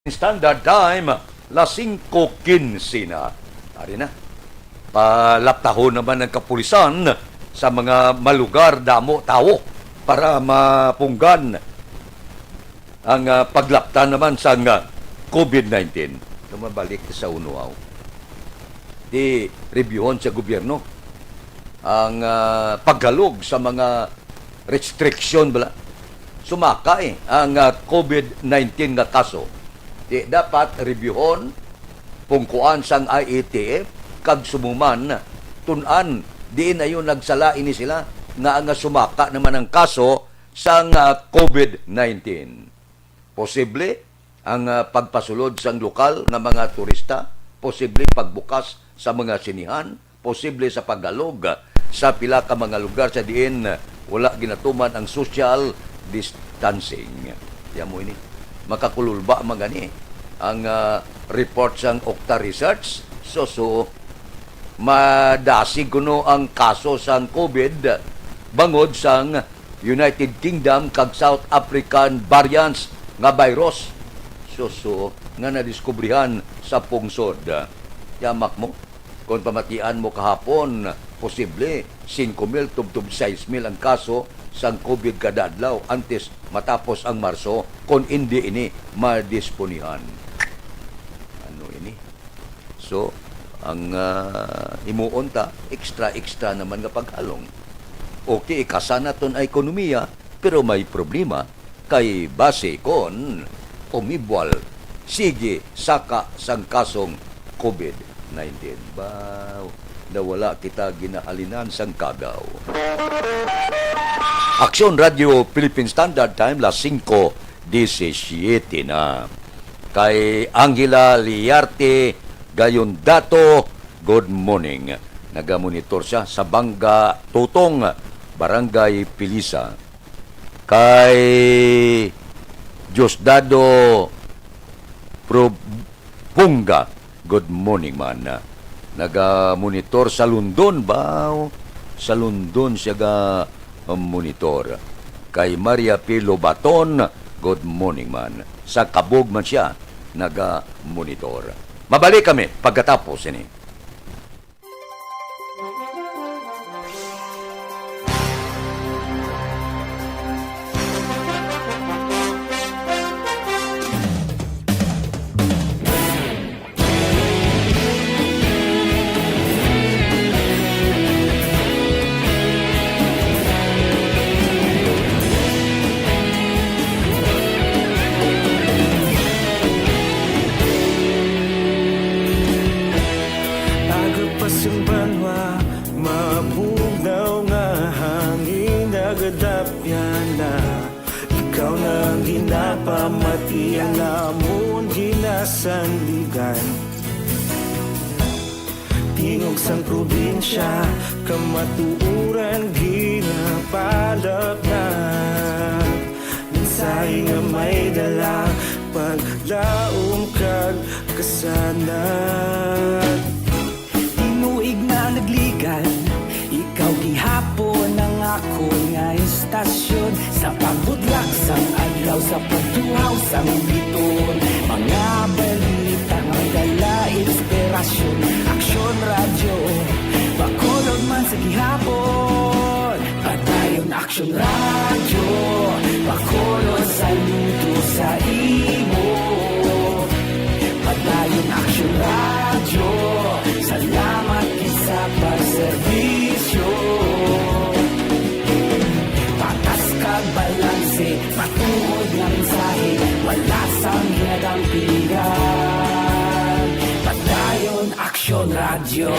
Standard Time, las singko quince na. Ari na. Palaptahon naman ang kapulisan sa mga malugar damo tawo para mapunggan ang, ah, paglapta naman sang, ah, covid nineteen. Tumabalik sa unuaw. Di reviewon sa gobyerno ang, ah, paghalog sa mga restriction bala. Sumakay ang, ah, covid nineteen nga kaso. Di dapat reviewon, pungkuan sang I A T F, kag sumuman, tun-an, diin ayo nagsala ini sila nga, nga sumaka naman ang kaso sang, ah, covid nineteen. Posible ang, ah, pagpasulod sang lokal nga mga turista, posible pagbukas sa mga sinihan, posible sa paghalog sa pila ka mga lugar sa diin wala ginatuman ang social distancing. Di amo ini. Makakululba man gani ang, ah, report sang Okta Research. So, so, madasig kuno ang kaso sang covid bangod sang United Kingdom kag South African variants nga virus. So, so, nga nadiskubrihan sa pungsod. Yamak mo, kon pamatian mo kahapon, posible singko mil tubtob sais mil ang kaso sang covid kada adlaw antes matapos ang Marso, kon indi ini madisponihan. Ano ini? So, ang, ah, himuon ta, extra-extra naman nga paghalong. Okay, ikasa naton ang ekonomiya, pero may problema kay basi kon umibwal, sige, saka sang kasong covid nineteen. Baw, na wala kita ginahalinan sang kagaw. Aksyon Radio Philippine Standard Time, las singko disisiete na. Kay Angela Liarte Gayondato, good morning. Nagamonitor siya sa Bangga Tutong, Barangay Pilisa. Kay Diosdado Pro-, Punga, good morning man. Naga-monitor sa London ba? Sa London siya ga-monitor. Kay Maria P. Lobaton, good morning man. Sa Kabog man siya naga-monitor. Mabalik kami pagkatapos ini. Aga pa sing banwa, mabugnaw nga hangin, nagadapyan na. Ikaw na ang ginapamati, ang amon ginasandigan. Tingog Sang probinsya, kamatuoran ginapalapnag. Mensahe nga may dala, paglaom kag kasanag. Tinuig na nagligan, ikaw gihapon ang akon nga istasyon. Sa pagbudlak sang adlaw, sa pagtuhaw sang biton, mga balita nga may dala inspirasyon. Aksyon Radyo, Bacolod man sa gihapon. Padayon Aksyon Radyo, Bacolod, saludo sa imo. Padayon Aksyon Radyo, salamat gid sa pagserbisyo. Patas kag balanse, matuod nga mensahe, wala sang ginadampigan. Padayon Aksyon Radyo.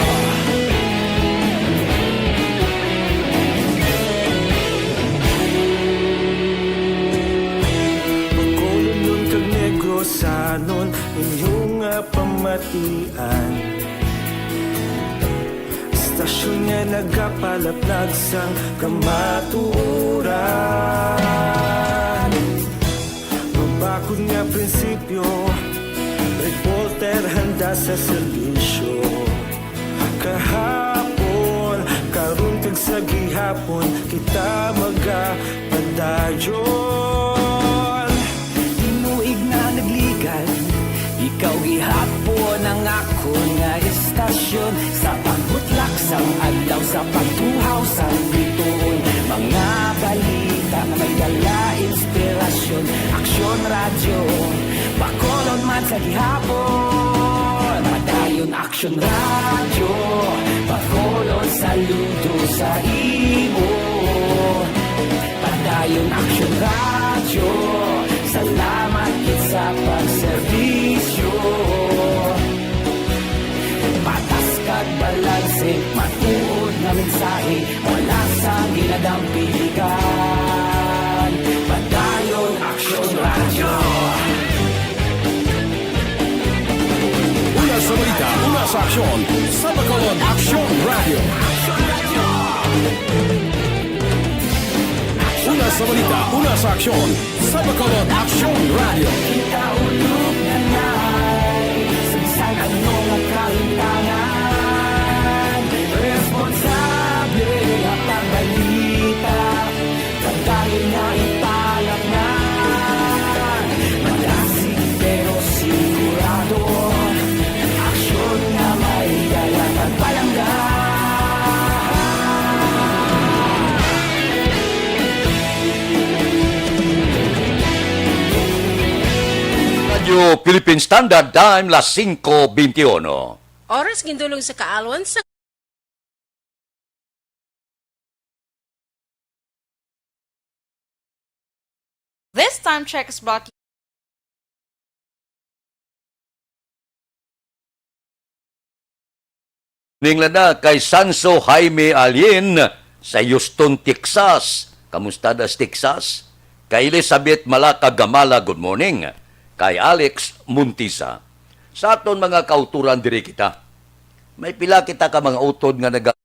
Bacolodnon kag Negrosanon, inyo nga pamatian. Istasyon nga nagapalaplag sang kamatuoran. Mabakod nga prinsipyo, reporter handa sa serbisyo. Kahapon, karon kag sa gihapon, kita magapadayon. Tinuig na nagligan, ikaw gihapon ang akon nga istasyon. Sa pagbutlak sang adlaw, sa pagtuhaw sang bituon, mga balita nga may dala inspirasyon. Aksyon Radyo, Bacolod man sa gihapon. Padayon Aksyon Radyo, Bacolod, saludo sa imo. Padayon Aksyon Radyo, salamat gid sa pagserbisyo. Patas kag balanse, matuod nga mensahe, wala sang ginadampigan. Padayon Aksyon Radyo. Una sa balita, una sa aksyon, sa Bacolod Aksyon Radyo. Una sa balita, una sa aksyon, sa Bacolod Aksyon Radyo. Kita ulog na nay, sa bisan ano nga kahintangan, responsable nga pagbalita. Padayon nga ipalapngan, madasig pero sigurado. Aksyon nga may dala kag palangga. Radyo Philippine Standard Time, las singko beintiuno. Oras gindulong sa kaalwan sa This time check is brought to Ning lana kay Sanso Jaime Alien sa Houston, Texas. Kamusta das, Texas? Kay Elizabeth Malaka Gamala, good morning. Kay Alex Montisa. Sa aton mga kautoran diri kita. May pila kita ka mga utod nga naga-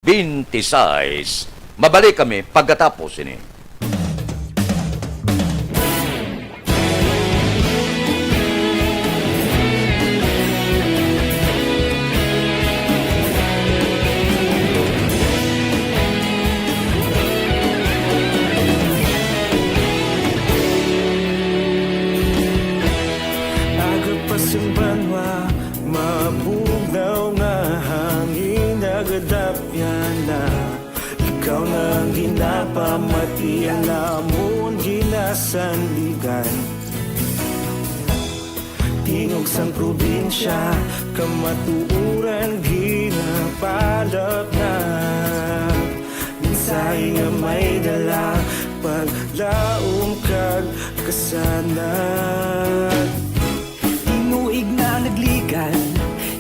twenty-six. Mabalik kami pagkatapos sini. Aga pa sing banwa, mabugnaw nga hangin nagadapyan na. Ikaw na ang ginapamati, ang amon ginasandigan. Tingog sang probinsya, kamatuoran ginapalapnag. Mensahe nga may dala, paglaom kag kasanag. Tinuig na nagligad,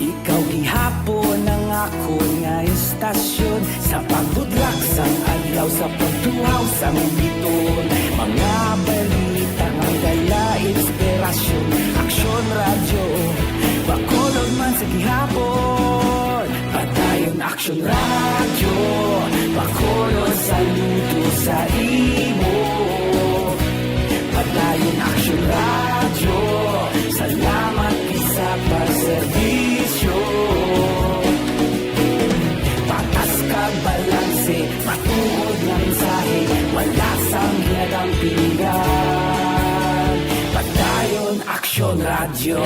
ikaw gihapon ang akon nga istasyon. Sa pagbudlak sang adlaw, sa pagtuhaw sang biton, mga balita nga dala inspirasyon. Aksyon Radyo, Bacolod man sa gihapon. Padayon Aksyon Radyo, Bacolod, saludo sa imo. Padayon Aksyon Radyo, salamat gid sa pagserbisyo. Patas kag balanse, matuod nga mensahe, wala sang ginadampingan. Padayon Aksyon Radyo.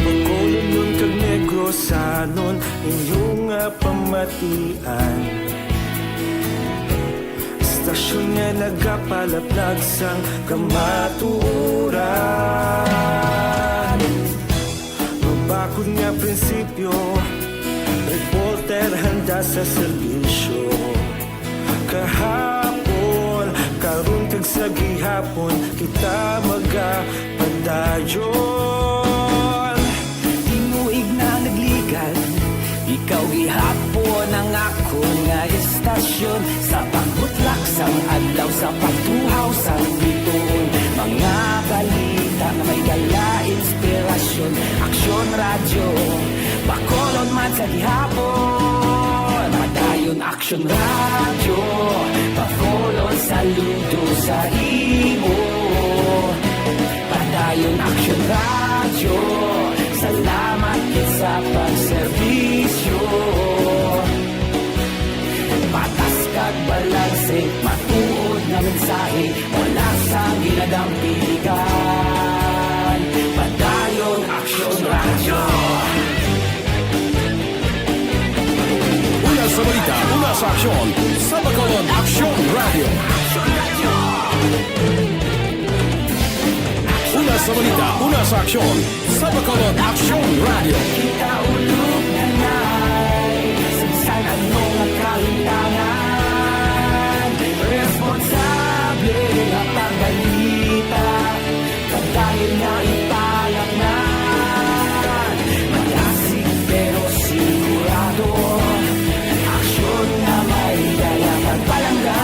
Bacolodnon kag Negrosanon, inyo nga pamatian. Istasyon nga nagapalaplag sang kamatuoran. Mabakod nga prinsipyo, reporter handa sa serbisyo. Kahapon, karon kag sa gihapon, kita magapadayon. Tinuig na nagligad, ikaw gihapon ang akon nga istasyon. Sa pagbutlak sang adlaw, sa pagtuhaw sang biton, mga balita nga may dala inspirasyon. Aksyon Radyo, Bacolod man sa gihapon. Padayon Aksyon Radyo, Bacolod, saludo sa imo. Padayon Aksyon Radyo, salamat gid sa pagserbisyo. Patas kag balanse, matuod nga mensahe, wala sang ginadampigan. Padayon Aksyon Radyo. Una sa balita, una sa aksyon, sa Bacolod, Aksyon Radyo. Una sa balita, una sa aksyon, sa Bacolod, Aksyon Radyo. Kita ulog na nay, sa bisan ano nga kahimtangan, responsable nga pagbalita. Padayon nga ipalaknad, malasig pero sigurado. Aksyon nga may dala kag palangga.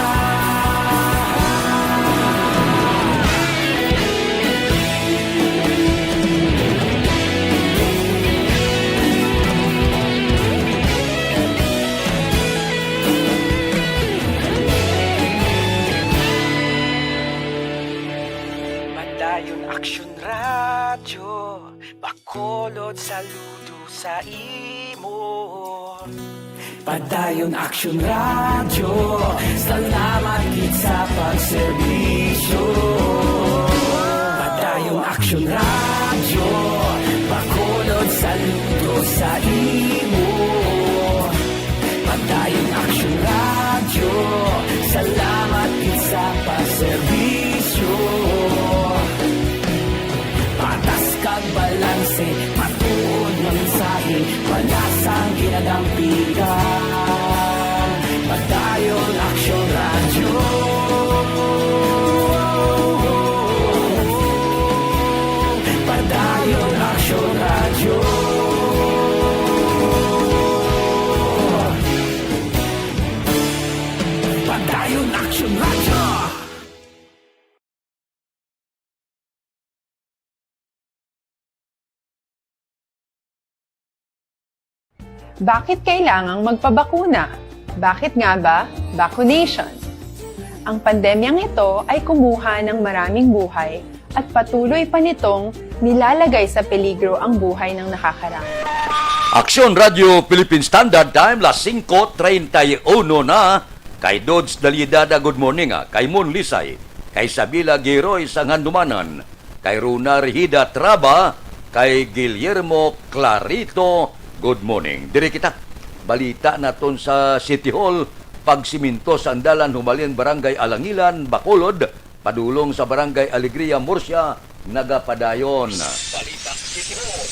Padayon Aksyon Radyo, Bacolod, saludo sa imo. Padayon Aksyon Radyo, salamat gid sa pagserbisyo. Padayon Aksyon Radyo, Bacolod, saludo sa imo. Padayon Aksyon Radyo, salamat gid sa pagserbisyo. Patas kag balanse, matuod nga mensahe, wala sang ginadampigan. Padayon Aksyon Radyo. Padayon Aksyon Radyo. Padayon Aksyon Radyo. Bakit kailangang magpabakuna? Bakit nga ba vaccination? Ang pandemyang ito ay kumuha ng maraming buhay at patuloy pa nitong nilalagay sa peligro ang buhay ng nakakarami. Aksyon Radio Philippine Standard Time, las singko treinta y uno na. Kay Dodge Dalidada, good morning, ah. Kay Mon Lisay, kay Sabila Giroy sang Handumanan, kay Runa Rihida Traba, kay Guillermo Clarito, good morning. Diri kita. Balita naton sa City Hall, pagsiminto sang dalan humalin Barangay Alangilan, Bacolod, padulong sa Barangay Alegria, Murcia, nagapadayon.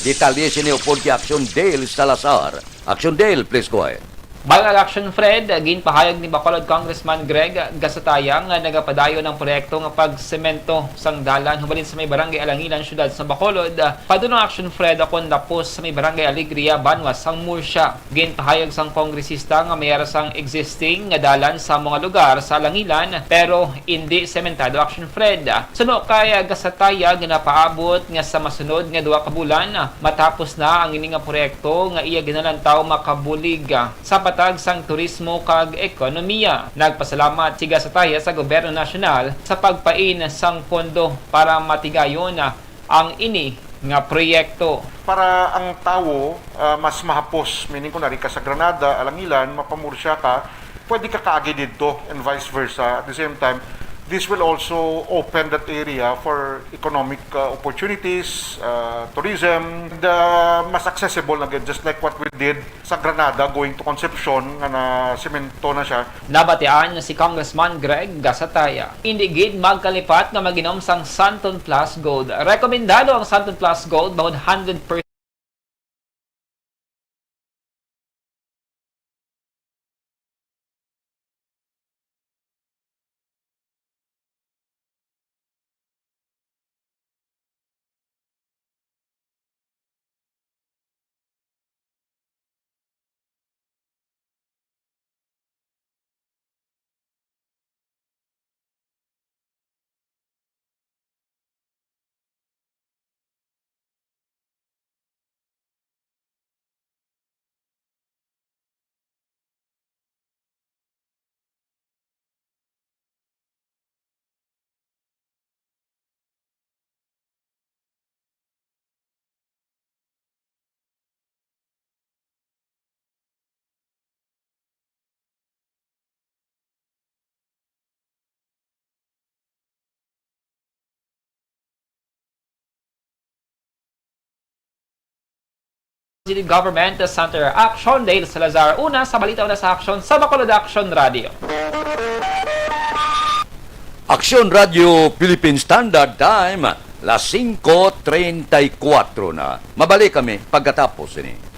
Detalye sini upod kay Action Dale Salazar. Action Dale, please go ahead. Balang Action Fred, ginpahayag ni Bacolod Congressman Greg Gasataya nga nagapadayon ang proyekto nga pagsemento sang dalan hubalin sa may Barangay Alangilan, siyudad sa Bacolod. Padulong Action Fred, akon lapos sa may Barangay Alegria, banwa sang Murcia. Ginpahayag sang kongresista nga may ara sang existing nga dalan sa mga lugar sa Alangilan, pero indi sementado, Action Fred. Suno kay Gasataya, ginapaabot nga sa masunod nga duha ka bulan matapos na ang ini nga proyekto nga iya ginalantaw makabulig sa patag sang turismo kag ekonomiya. Nagpasalamat si Gasataya sa gobyerno nasyonal sa pagpain sang pondo para matigayon ang ini nga proyekto. Para ang tawo, ah, mas mahapos, meaning kung nari ka sa Granada, Alangilan, mapamursiya ka, pwede ka kaagi didto and vice versa. At the same time, this will also open that area for economic, ah, opportunities, ah, tourism, and, ah, mas accessible na gid, just like what we did sa Granada going to Concepcion nga na semento na siya. Nabatian si Congressman Greg Gasataya. Indi gid magkalipat nga mag-inom sang Santon Plus Gold. Rekomendado ang Santon Plus Gold bangod hundred percent City Government Center Action, Dale Salazar. Una sa balita, una sa aksyon sa Bacolod Action Radio. Aksyon Radio Philippine Standard Time, las singko treinta y cuatro na. Mabalik kami pagkatapos ini.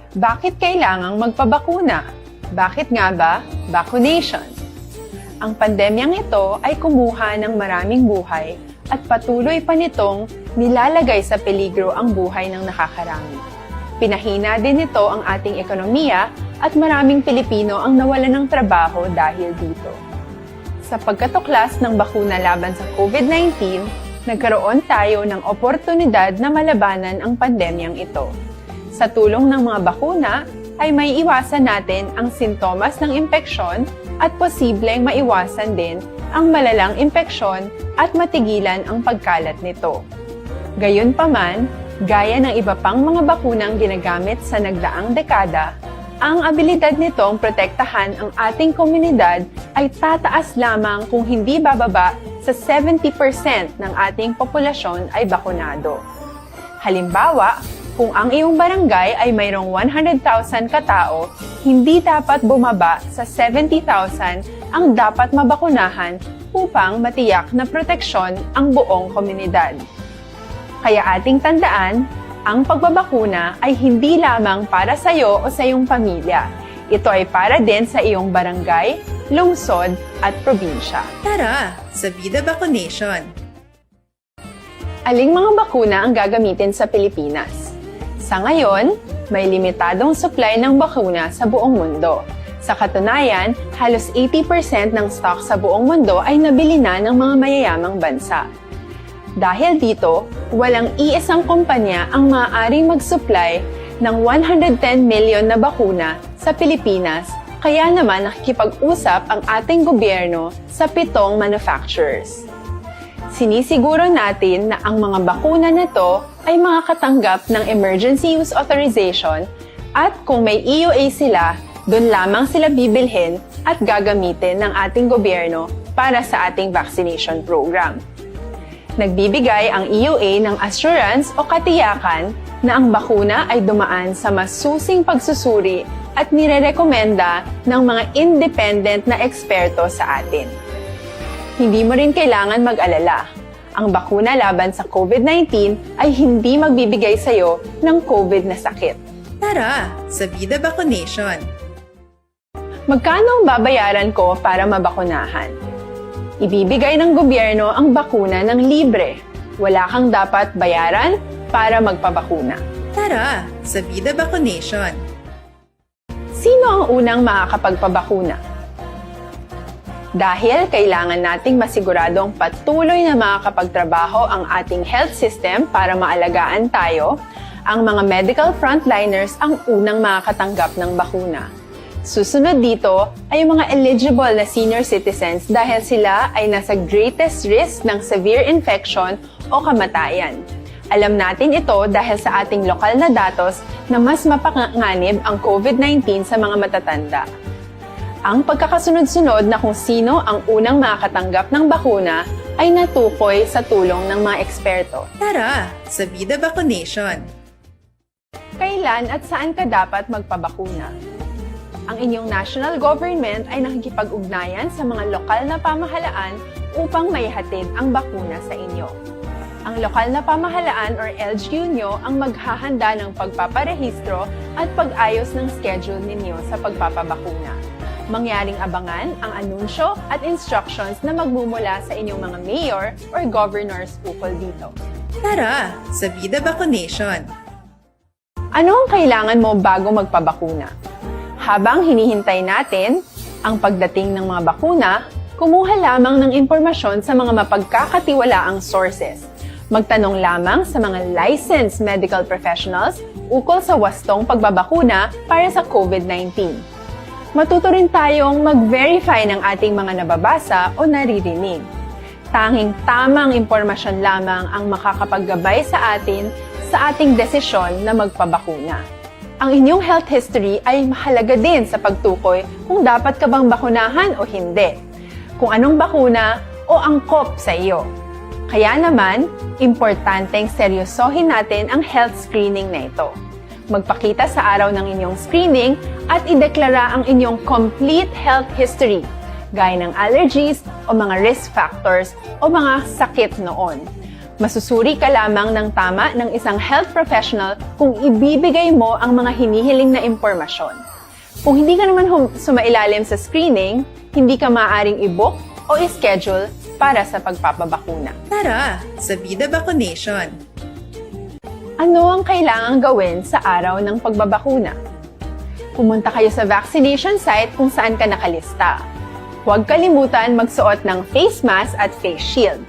Bakit kailangang magpabakuna? Bakit nga ba vaccination? Ang pandemyang ito ay kumuha ng maraming buhay at patuloy pa nitong nilalagay sa peligro ang buhay ng nakakarami. Pinahina din nito ang ating ekonomiya at maraming Pilipino ang nawalan ng trabaho dahil dito. Sa pagkatuklas ng bakuna laban sa COVID nineteen, nagkaroon tayo ng oportunidad na malabanan ang pandemyang ito. Sa tulong ng mga bakuna, ay maiiwasan natin ang sintomas ng impeksyon at posibleng maiwasan din ang malalang impeksyon at matigilan ang pagkalat nito. Gayunpaman, gaya ng iba pang mga bakunang ginagamit sa nagdaang dekada, ang abilidad nitong protektahan ang ating komunidad ay tataas lamang kung hindi bababa sa seventy percent ng ating populasyon ay bakunado. Halimbawa, kung ang iyong barangay ay mayroong one hundred thousand katao, hindi dapat bumaba sa seventy thousand ang dapat mabakunahan upang matiyak na proteksyon ang buong komunidad. Kaya ating tandaan, ang pagbabakuna ay hindi lamang para sa iyo o sa iyong pamilya. Ito ay para din sa iyong barangay, lungsod, at probinsya. Tara, sa Vida Vaccination! Aling mga bakuna ang gagamitin sa Pilipinas? Sa ngayon, may limitadong supply ng bakuna sa buong mundo. Sa katunayan, halos eighty percent ng stock sa buong mundo ay nabili na ng mga mayayamang bansa. Dahil dito, walang iisang kumpanya ang maaaring mag-supply ng one hundred ten million na bakuna sa Pilipinas, kaya naman nakikipag-usap ang ating gobyerno sa pitong manufacturers. Sinisiguro natin na ang mga bakuna na to ay makakatanggap ng emergency use authorization at kung may E U A sila, doon lamang sila bibilhin at gagamitin ng ating gobyerno para sa ating vaccination program. Nagbibigay ang E U A ng assurance o katiyakan na ang bakuna ay dumaan sa masusing pagsusuri at nirerekomenda ng mga independent na eksperto sa atin. Hindi mo rin kailangan mag-alala. Ang bakuna laban sa COVID nineteen ay hindi magbibigay sa iyo ng COVID na sakit. Tara, sa Vida Vaccination! Magkano ang babayaran ko para mabakunahan? Ibibigay ng gobyerno ang bakuna ng libre. Wala kang dapat bayaran para magpabakuna. Tara, sa Vida Vaccination! Sino ang unang makakapagpabakuna? Dahil kailangan nating masiguradong patuloy na makakapagtrabaho ang ating health system para maalagaan tayo, ang mga medical frontliners ang unang makakatanggap ng bakuna. Susunod dito ay ang mga eligible na senior citizens dahil sila ay nasa greatest risk ng severe infection o kamatayan. Alam natin ito dahil sa ating lokal na datos na mas mapanganib ang COVID nineteen sa mga matatanda. Ang pagkakasunod-sunod na kung sino ang unang makakatanggap ng bakuna ay natukoy sa tulong ng mga eksperto. Tara, sa Vida Vaccination! Kailan at saan ka dapat magpabakuna? Ang inyong national government ay nakikipag-ugnayan sa mga lokal na pamahalaan upang maihatid ang bakuna sa inyo. Ang lokal na pamahalaan or L G U nyo ang maghahanda ng pagpaparehistro at pag-ayos ng schedule ninyo sa pagpapabakuna. Mangyaring abangan ang anunsyo at instructions na magmumula sa inyong mga mayor or governors ukol dito. Tara, sa Vida Vaccination! Ano ang kailangan mo bago magpabakuna? Habang hinihintay natin ang pagdating ng mga bakuna, kumuha lamang ng impormasyon sa mga mapagkakatiwalaang sources. Magtanong lamang sa mga licensed medical professionals ukol sa wastong pagbabakuna para sa COVID nineteen. Matuto rin tayong mag-verify ng ating mga nababasa o naririnig. Tanging tamang impormasyon lamang ang makakapaggabay sa atin sa ating desisyon na magpabakuna. Ang inyong health history ay mahalaga din sa pagtukoy kung dapat ka bang bakunahan o hindi, kung anong bakuna o angkop sa iyo. Kaya naman, importanteng seryosohin natin ang health screening na ito. Magpakita sa araw ng inyong screening at ideklara ang inyong complete health history, gaya ng allergies o mga risk factors o mga sakit noon. Masusuri ka lamang ng tama ng isang health professional kung ibibigay mo ang mga hinihiling na impormasyon. Kung hindi ka naman hum- sumailalim sa screening, hindi ka maaaring i-book o i-schedule para sa pagpapabakuna. Tara sa Vida Vaccination! Ano ang kailangang gawin sa araw ng pagbabakuna? Pumunta kayo sa vaccination site kung saan ka nakalista. Huwag kalimutan magsuot ng face mask at face shield.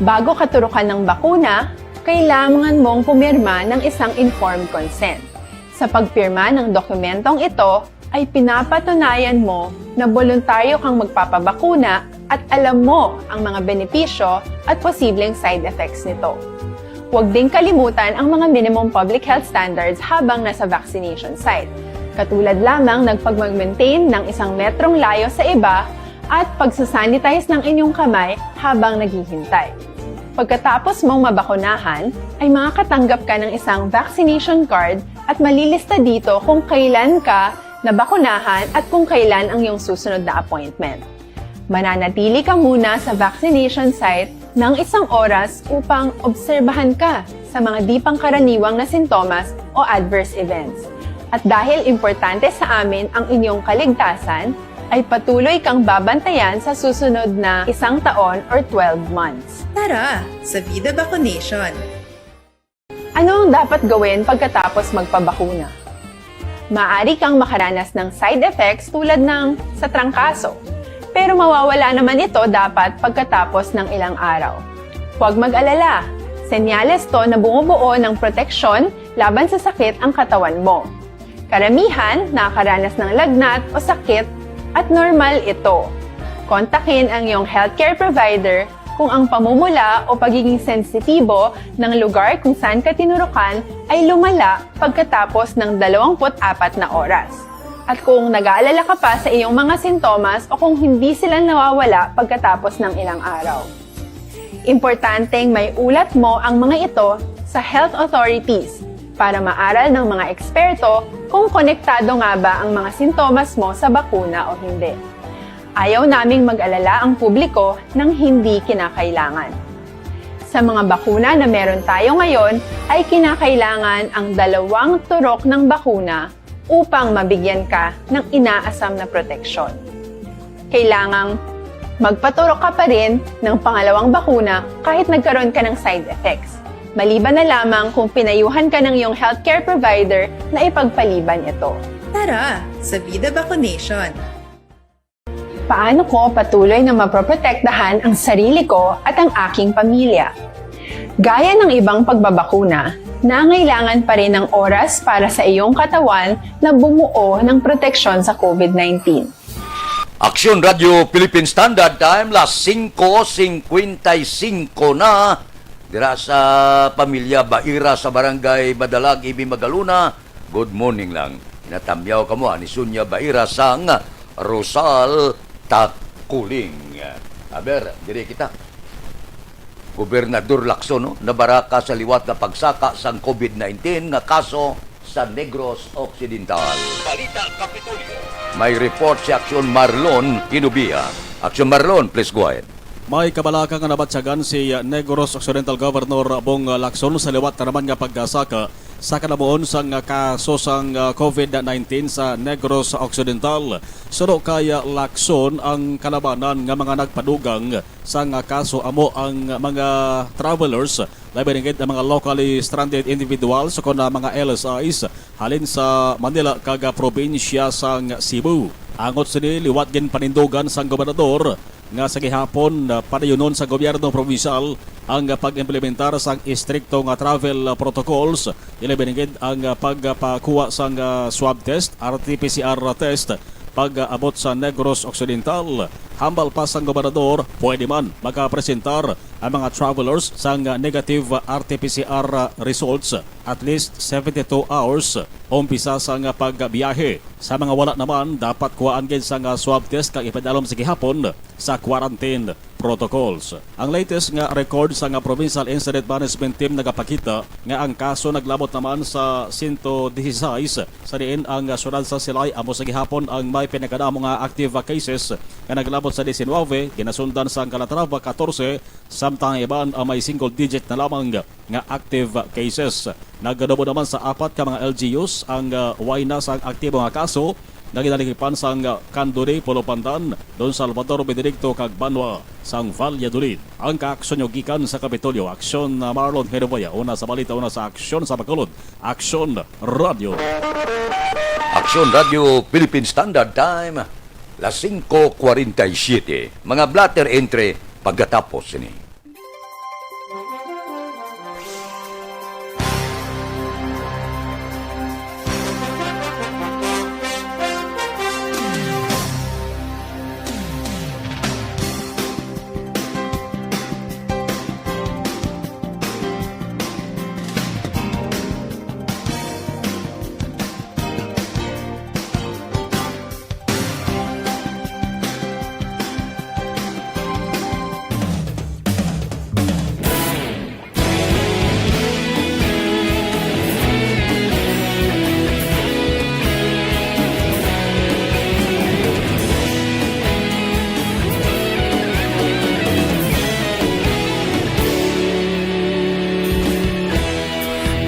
Bago katurukan ng bakuna, kailangan mong pumirma ng isang informed consent. Sa pagpirma ng dokumentong ito, ay pinapatunayan mo na boluntaryo kang magpapabakuna at alam mo ang mga benepisyo at posibleng side effects nito. Huwag ding kalimutan ang mga minimum public health standards habang nasa vaccination site, katulad lamang ng pagmag-maintain ng isang metrong layo sa iba at pagsasanitize ng inyong kamay habang naghihintay. Pagkatapos mong mabakunahan, ay makakatanggap ka ng isang vaccination card at malilista dito kung kailan ka nabakunahan at kung kailan ang iyong susunod na appointment. Mananatili ka muna sa vaccination site ng isang oras upang obserbahan ka sa mga di pangkaraniwang na sintomas o adverse events. At dahil importante sa amin ang inyong kaligtasan, ay patuloy kang babantayan sa susunod na isang taon or twelve months. Tara sa Vida Vaccination! Ano ang dapat gawin pagkatapos magpabakuna? Maaari kang makaranas ng side effects tulad ng sa trangkaso, pero mawawala naman ito dapat pagkatapos ng ilang araw. Huwag mag-alala, senyales to na bumubuo ng proteksyon laban sa sakit ang katawan mo. Karamihan nakakaranas ng lagnat o sakit at normal ito. Kontakin ang iyong healthcare provider kung ang pamumula o pagiging sensitibo ng lugar kung saan ka tinurukan ay lumala pagkatapos ng dalawampu't apat na oras. At kung nag-aalala ka pa sa iyong mga sintomas o kung hindi sila nawawala pagkatapos ng ilang araw. Importanteng may ulat mo ang mga ito sa health authorities para maaral ng mga eksperto kung konektado nga ba ang mga sintomas mo sa bakuna o hindi. Ayaw naming mag-alala ang publiko ng hindi kinakailangan. Sa mga bakuna na meron tayo ngayon ay kinakailangan ang dalawang turok ng bakuna upang mabigyan ka ng inaasam na proteksyon. Kailangang magpaturok ka pa rin ng pangalawang bakuna kahit nagkaroon ka ng side effects, maliban na lamang kung pinayuhan ka ng iyong healthcare provider na ipagpaliban ito. Tara sa Vida Vaccination! Paano ko patuloy na maproprotektahan ang sarili ko at ang aking pamilya? Gaya ng ibang pagbabakuna, nangailangan pa rin ng oras para sa iyong katawan na bumuo ng proteksyon sa COVID nineteen. Aksyon Radio Philippine Standard Time, las singko singkwenta y singko na. Dira sa pamilya Baira sa Barangay Madalag, Ibi Magaluna, good morning lang. Natamyaw kamo ani Sunya Baira sang Rosal Takuling. Aber, diri kita. Gobernador Lacson, no, nabaraka sa liwat nga pagsaka sang COVID nineteen nga kaso sa Negros Occidental. Balita Kapitolyo. May report si Aksyon Marlon Kinubia. Aksyon Marlon, please go ahead. May kabalaka nga nabatyagan si Negros Occidental Governor Bong Lacson sa liwat na naman nga pagsaka sa kalabuon sang kaso sang COVID nineteen sa Negros Occidental. Suno kay Lacson, ang kalabanan nga mga nagpadugang sang kaso amo ang mga travelers, labi na gid ang mga locally stranded individuals ukon na mga L S Is halin sa Manila kag probinsya sang Cebu. Angot sini, liwat ginpanindugan sang gobernador nga sa gihapon, ah, padayunon sa gobyerno probinsyal ang pag-implementar sang istrikto nga travel protocols, ilabi na gid ang pagpakuha sang, ah, swab test, R T P C R test, pag-abot sa Negros Occidental. Hambal pa sang gobernador, pwede man makapresentar ang mga travelers sang negative R T P C R results at least seventy-two hours umpisa sang pagbiyahe. Sa mga wala naman, dapat kuhaan gid sang swab test kag ipadalom sa gihapon sa quarantine protocols. Ang latest nga record sa nga Provincial Incident Management Team nagapakita nga ang kaso naglabot naman sa sento dieciséis, sa diin ang syudad sa Silay amo sa gihapon ang may pinakadamo nga active cases nga naglabot sa diecinuebe, ginasundan sang Calatrava, catorce, samtang ang iban ang may single digit na lamang nga active cases. Nagdumbo naman sa apat ka mga L G Us ang, ah, way na sang aktibo nga kaso nga ginaligipan sang, ah, Candoni, Pulo Pandan, Don Salvador, Benedicto, kag Banwa sang Valladolid. Ang kaaksyon nyo gikan sa Kapitolyo. Aksyon, ah, Marlon Genovea. Una sa balita, una sa aksyon sa Bacolod. Aksyon Radio. Aksyon Radio Philippine Standard Time, las singko kwarenta y siyete. Mga blotter entry pagkatapos sini.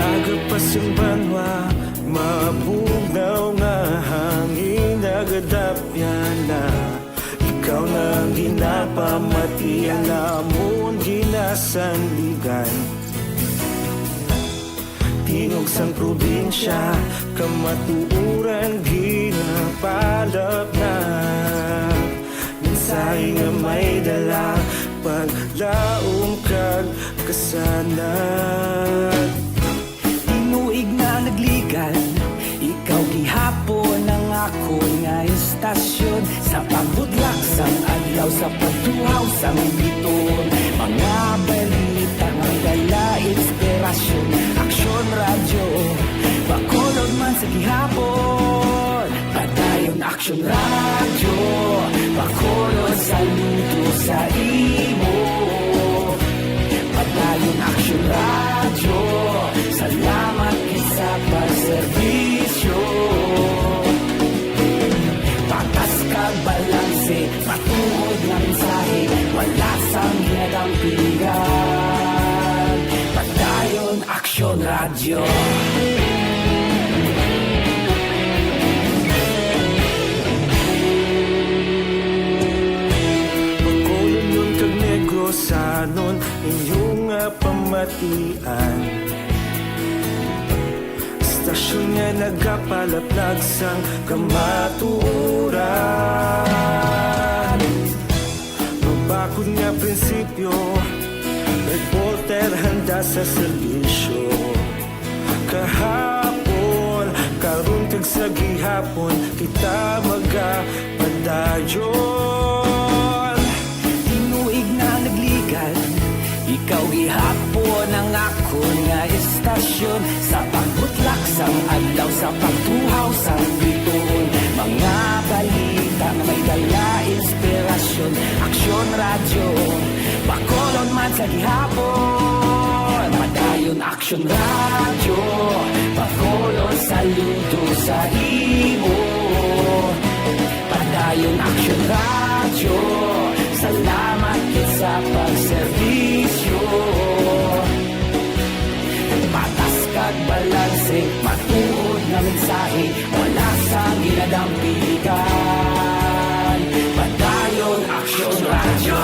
Aga pa sang banwa, mabugnaw nga hangin nagadapyan na. Ikaw na ang ginapamati, ang amon ginasandigan. Tingog sang probinsya, kamatuoran ginapalapnag. Mensahe nga may dala, paglaom kag kasanag. Tinuig na nagligan, ikaw gihapon ang akon nga istasyon. Sa pagbutlak sang adlaw, sa pagtuhaw sang biton, mga balita nga may dala inspirasyon. Aksyon Radyo, Bacolod man sa gihapon. Padayon Aksyon Radyo, Bacolod, saludo sa imo. Padayon Aksyon Radyo, salamat gid sa pagserbisyo. Patas kag balanse, matuod nga mensahe, wala sang ginadampigan. Padayon Aksyon Radyo. Bacolodnon kag Negrosanon, inyo nga pamatian. Istasyon nga nagapalaplag sang kamatuoran. Mabakod nga prinsipyo, reporter handa sa serbisyo. Kahapon, karon kag sa gihapon, kita magapadayon. Tinuig na nagligan, ikaw gihapon ang akon nga istasyon. Sa pagbutlak sang adlaw, sa pagtuhaw sang bituon, mga balita nga may dala inspirasyon. Aksyon Radyo, Bacolod man sa gihapon. Padayon Aksyon Radyo, Bacolod, saludo sa imo. Padayon Aksyon Radyo, salamat gid sa pagserbisyo. Patas kag balanse, matuod nga mensahe, wala sang ginadampigan. Padayon Aksyon Radyo.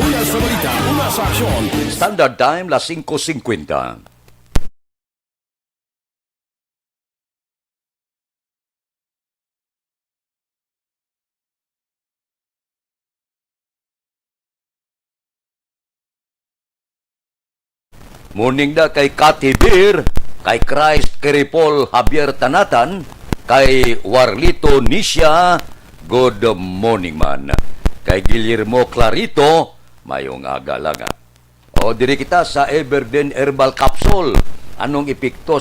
Una sa balita, una sa aksyon. Standard Time, las singko singkwenta. Morning na kay Kati Beer, kay Christ Kiripol Javier Tanatan, kay Warlito Nisha, good morning man. Kay Guillermo Clarito, mayong aga lang, ah. O, diri kita sa Everden Herbal Capsule. Anong epekto?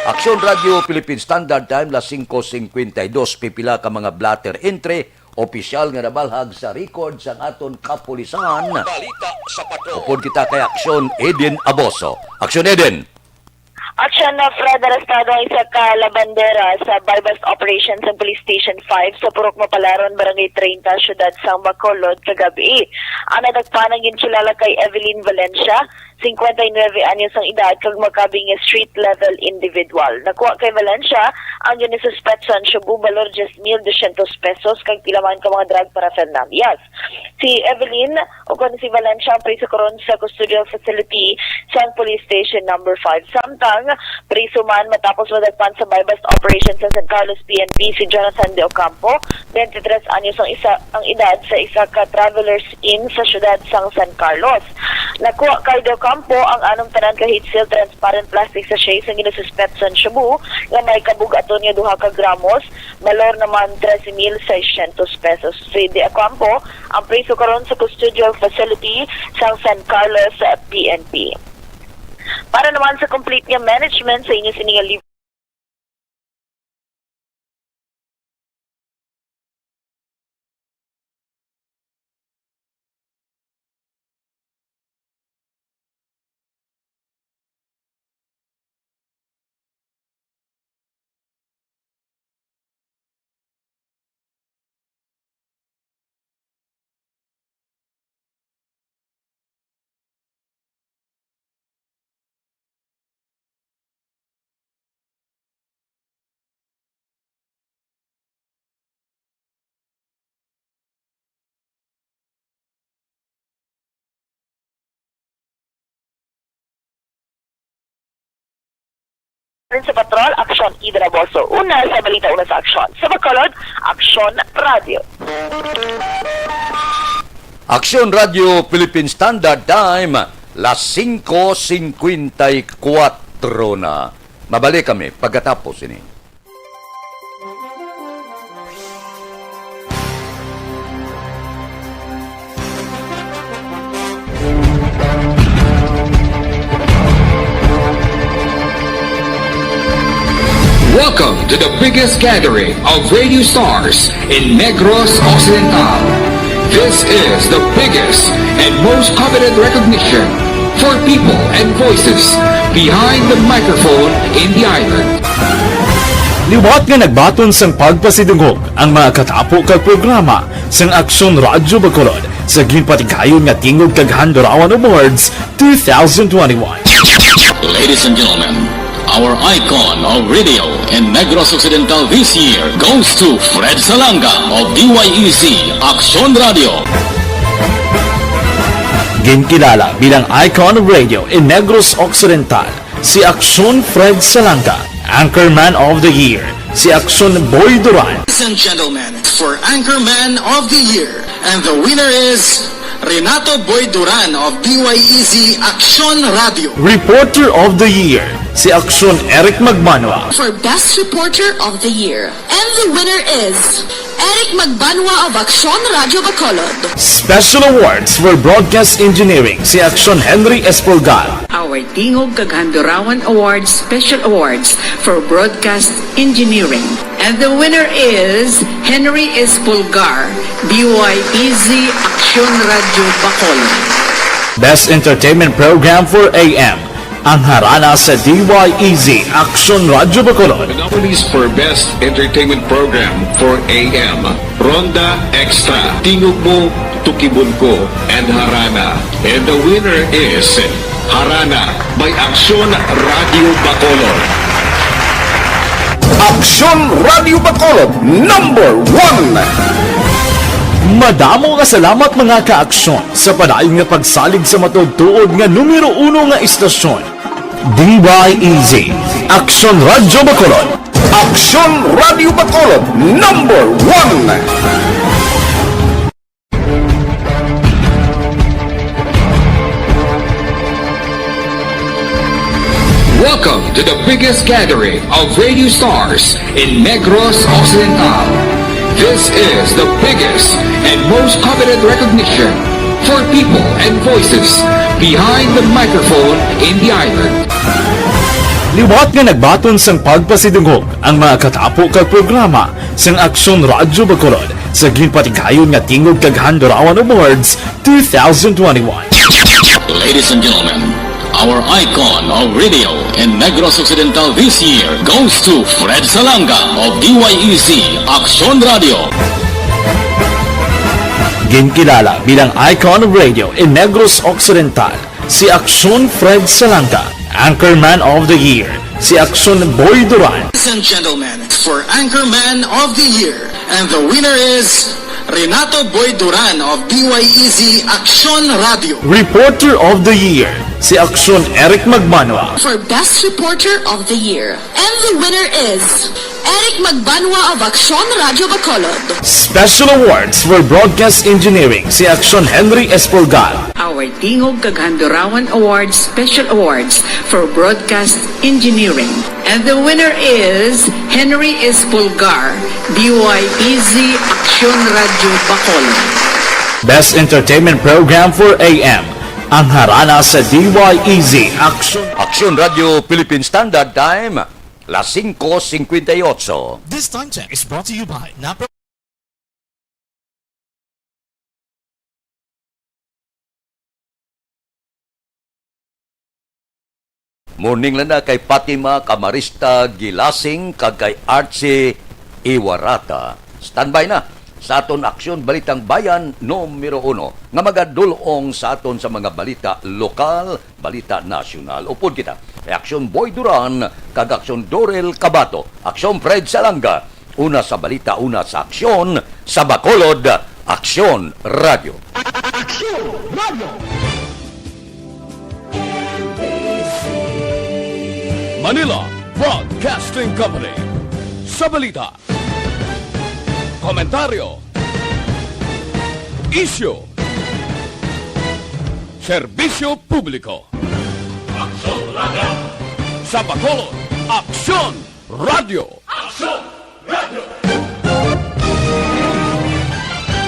Aksyon Radyo Philippine Standard Time, las singko singkwenta y dos, pipila ka mga blotter entry, opisyal nga nabalhag sa record sang aton kapulisan. Balita sa patrol. Upod kita kay Aksyon Eden Aboso. Aksyon Eden. Aksyon na, Fred, arestado ang isa ka labandera sa buy-bust operation sa Police Station five sa Purok Mapalaron, Barangay treinta, Siyudad sang Bacolod, kagab-i. Ang nadakpan ang ginkilala kay Evelyn Valencia, cincuenta y nueve anyos ang edad, kag makabig nga street-level individual. Nakuha kay Valencia ang ginasuspetsan shabu, balor diyes mil dosyentos pesos, kag pila man ka mga drug paraphernalias. Si Evelyn, ukon si Valencia, ang priso karon sa custodial facility sang Police Station Number Five. Samtang priso man matapos madakpan sa buy-bust operation sa San Carlos P N P si Jonathan De Ocampo, twenty-tres anyos ang isa, ang edad, sa isa ka Travelers Inn sa siyudad sang San Carlos. Nakuha kay De Ocampo ang anum tanan ka heat-sealed transparent plastic sachet sa ginasuspetsan shabu nga may kabug-aton nga duha ka gramos, balor naman trese mil seiscientos pesos. Si De Ocampo ang priso karon sa custodial facility sang San Carlos P N P. Para naman sa complete nga management sa inyo sini nga libre Sa Patrol, Aksyon Eden Aboso. Una sa balita, una sa aksyon. Sa Bacolod, Aksyon Radio. Aksyon Radio Philippine Standard Time, las singko singkwenta y kuwatro na. Mabalik kami pagkatapos ini. Welcome to the biggest gathering of radio stars in Negros Occidental. This is the biggest and most coveted recognition for people and voices behind the microphone in the island. Liwat nga nagbaton sang pagpasidungog ang mga katapo kag programa sang Aksyon Radyo Bacolod sa ginpatigayon nga Tingog kag Handurawan Awards two thousand twenty-one. Ladies and gentlemen, our icon of radio in Negros Occidental this year goes to Fred Salanga of D Y E Z Aksyon Radio. Ginkilala bilang icon of radio in Negros Occidental si Aksyon Fred Salanga, Anchorman of the Year si Aksyon Boy Duran. Ladies and gentlemen, for Anchorman of the Year, and the winner is Renato Boy Duran of D Y E Z Aksyon Radio. Reporter of the Year si Aksyon Eric Magbanwa. For Best Reporter of the Year, and the winner is Eric Magbanwa of Aksyon Radio Bacolod. Special Awards for Broadcast Engineering si Aksyon Henry Espolgar. Our Tingog kag Handurawan Awards Special Awards for Broadcast Engineering. And the winner is Henry Espolgar, D Y E Z Aksyon Radio Bacolod. Best Entertainment Program for A M, ang Harana sa D Y E Z Aksyon Radio Bacolod. The nominees for Best Entertainment Program for A M, Ronda Extra, Tingog Mo, Tukibon Ko, and Harana. And the winner is Harana by Aksyon Radio Bacolod. Aksyon Radio Bacolod, number one. Madamo nga salamat, mga ka-aksyon, sa padayon nga pagsalig sa matuod-tuod nga numero uno nga istasyon, D Y E Z, Aksyon Radio Bacolod. Aksyon Radio Bacolod, number one. Welcome to the biggest gathering of radio stars in Negros Occidental. This is the biggest and most coveted recognition for people and voices behind the microphone in the island. Liwat nga nagbaton sang pagpasidungog ang mga katapo kag programa sang Aksyon Radyo Bacolod sa ginpatigayon nga Tingog kag Handurawan Awards two thousand twenty-one. Ladies and gentlemen, our icon of radio in Negros Occidental this year goes to Fred Salanga of D Y E Z Aksyon Radio. Ginkilala bilang icon of radio in Negros Occidental si Aksyon Fred Salanga, Anchorman of the Year, si Aksyon Boy Duran. Ladies and gentlemen, for Anchorman of the Year, and the winner is Renato Boy Duran of D Y E Z Aksyon Radio. Reporter of the Year, si Aksyon Eric Magmanwa. For Best Reporter of the Year, and the winner is Eric Magbanwa of Aksyon Radyo Bacolod. Special Awards for Broadcast Engineering, si Aksyon Henry Espolgar. Our Tingog kag Handurawan Awards Special Awards for Broadcast Engineering. And the winner is Henry Espolgar, D Y E Z Aksyon Radyo Bacolod. Best Entertainment Program for A M, ang harana sa D Y E Z Aksyon. Aksyon Radio Philippine Standard Time, las singko singkwenta y otso. This time check is brought to you by Napro. Morning lang na kay Fatima Camarista Gilasing kag kay Archie Iwarata. Standby na sa aton Aksyon Balitang Bayan numero uno nga magadul-ong sa aton sa mga balita lokal, balita nasyonal. Upod kita kay Aksyon Boy Duran kag Aksyon Dorel Cabato, Aksyon Fred Salanga. Una sa balita, una sa aksyon, sa Bacolod, Aksyon Radyo. Aksyon Radyo. Manila Broadcasting Company. Sa balita, komentaryo, isyu, serbisyo publiko. Aksyon Radyo. Sa Bacolod, Aksyon Radyo.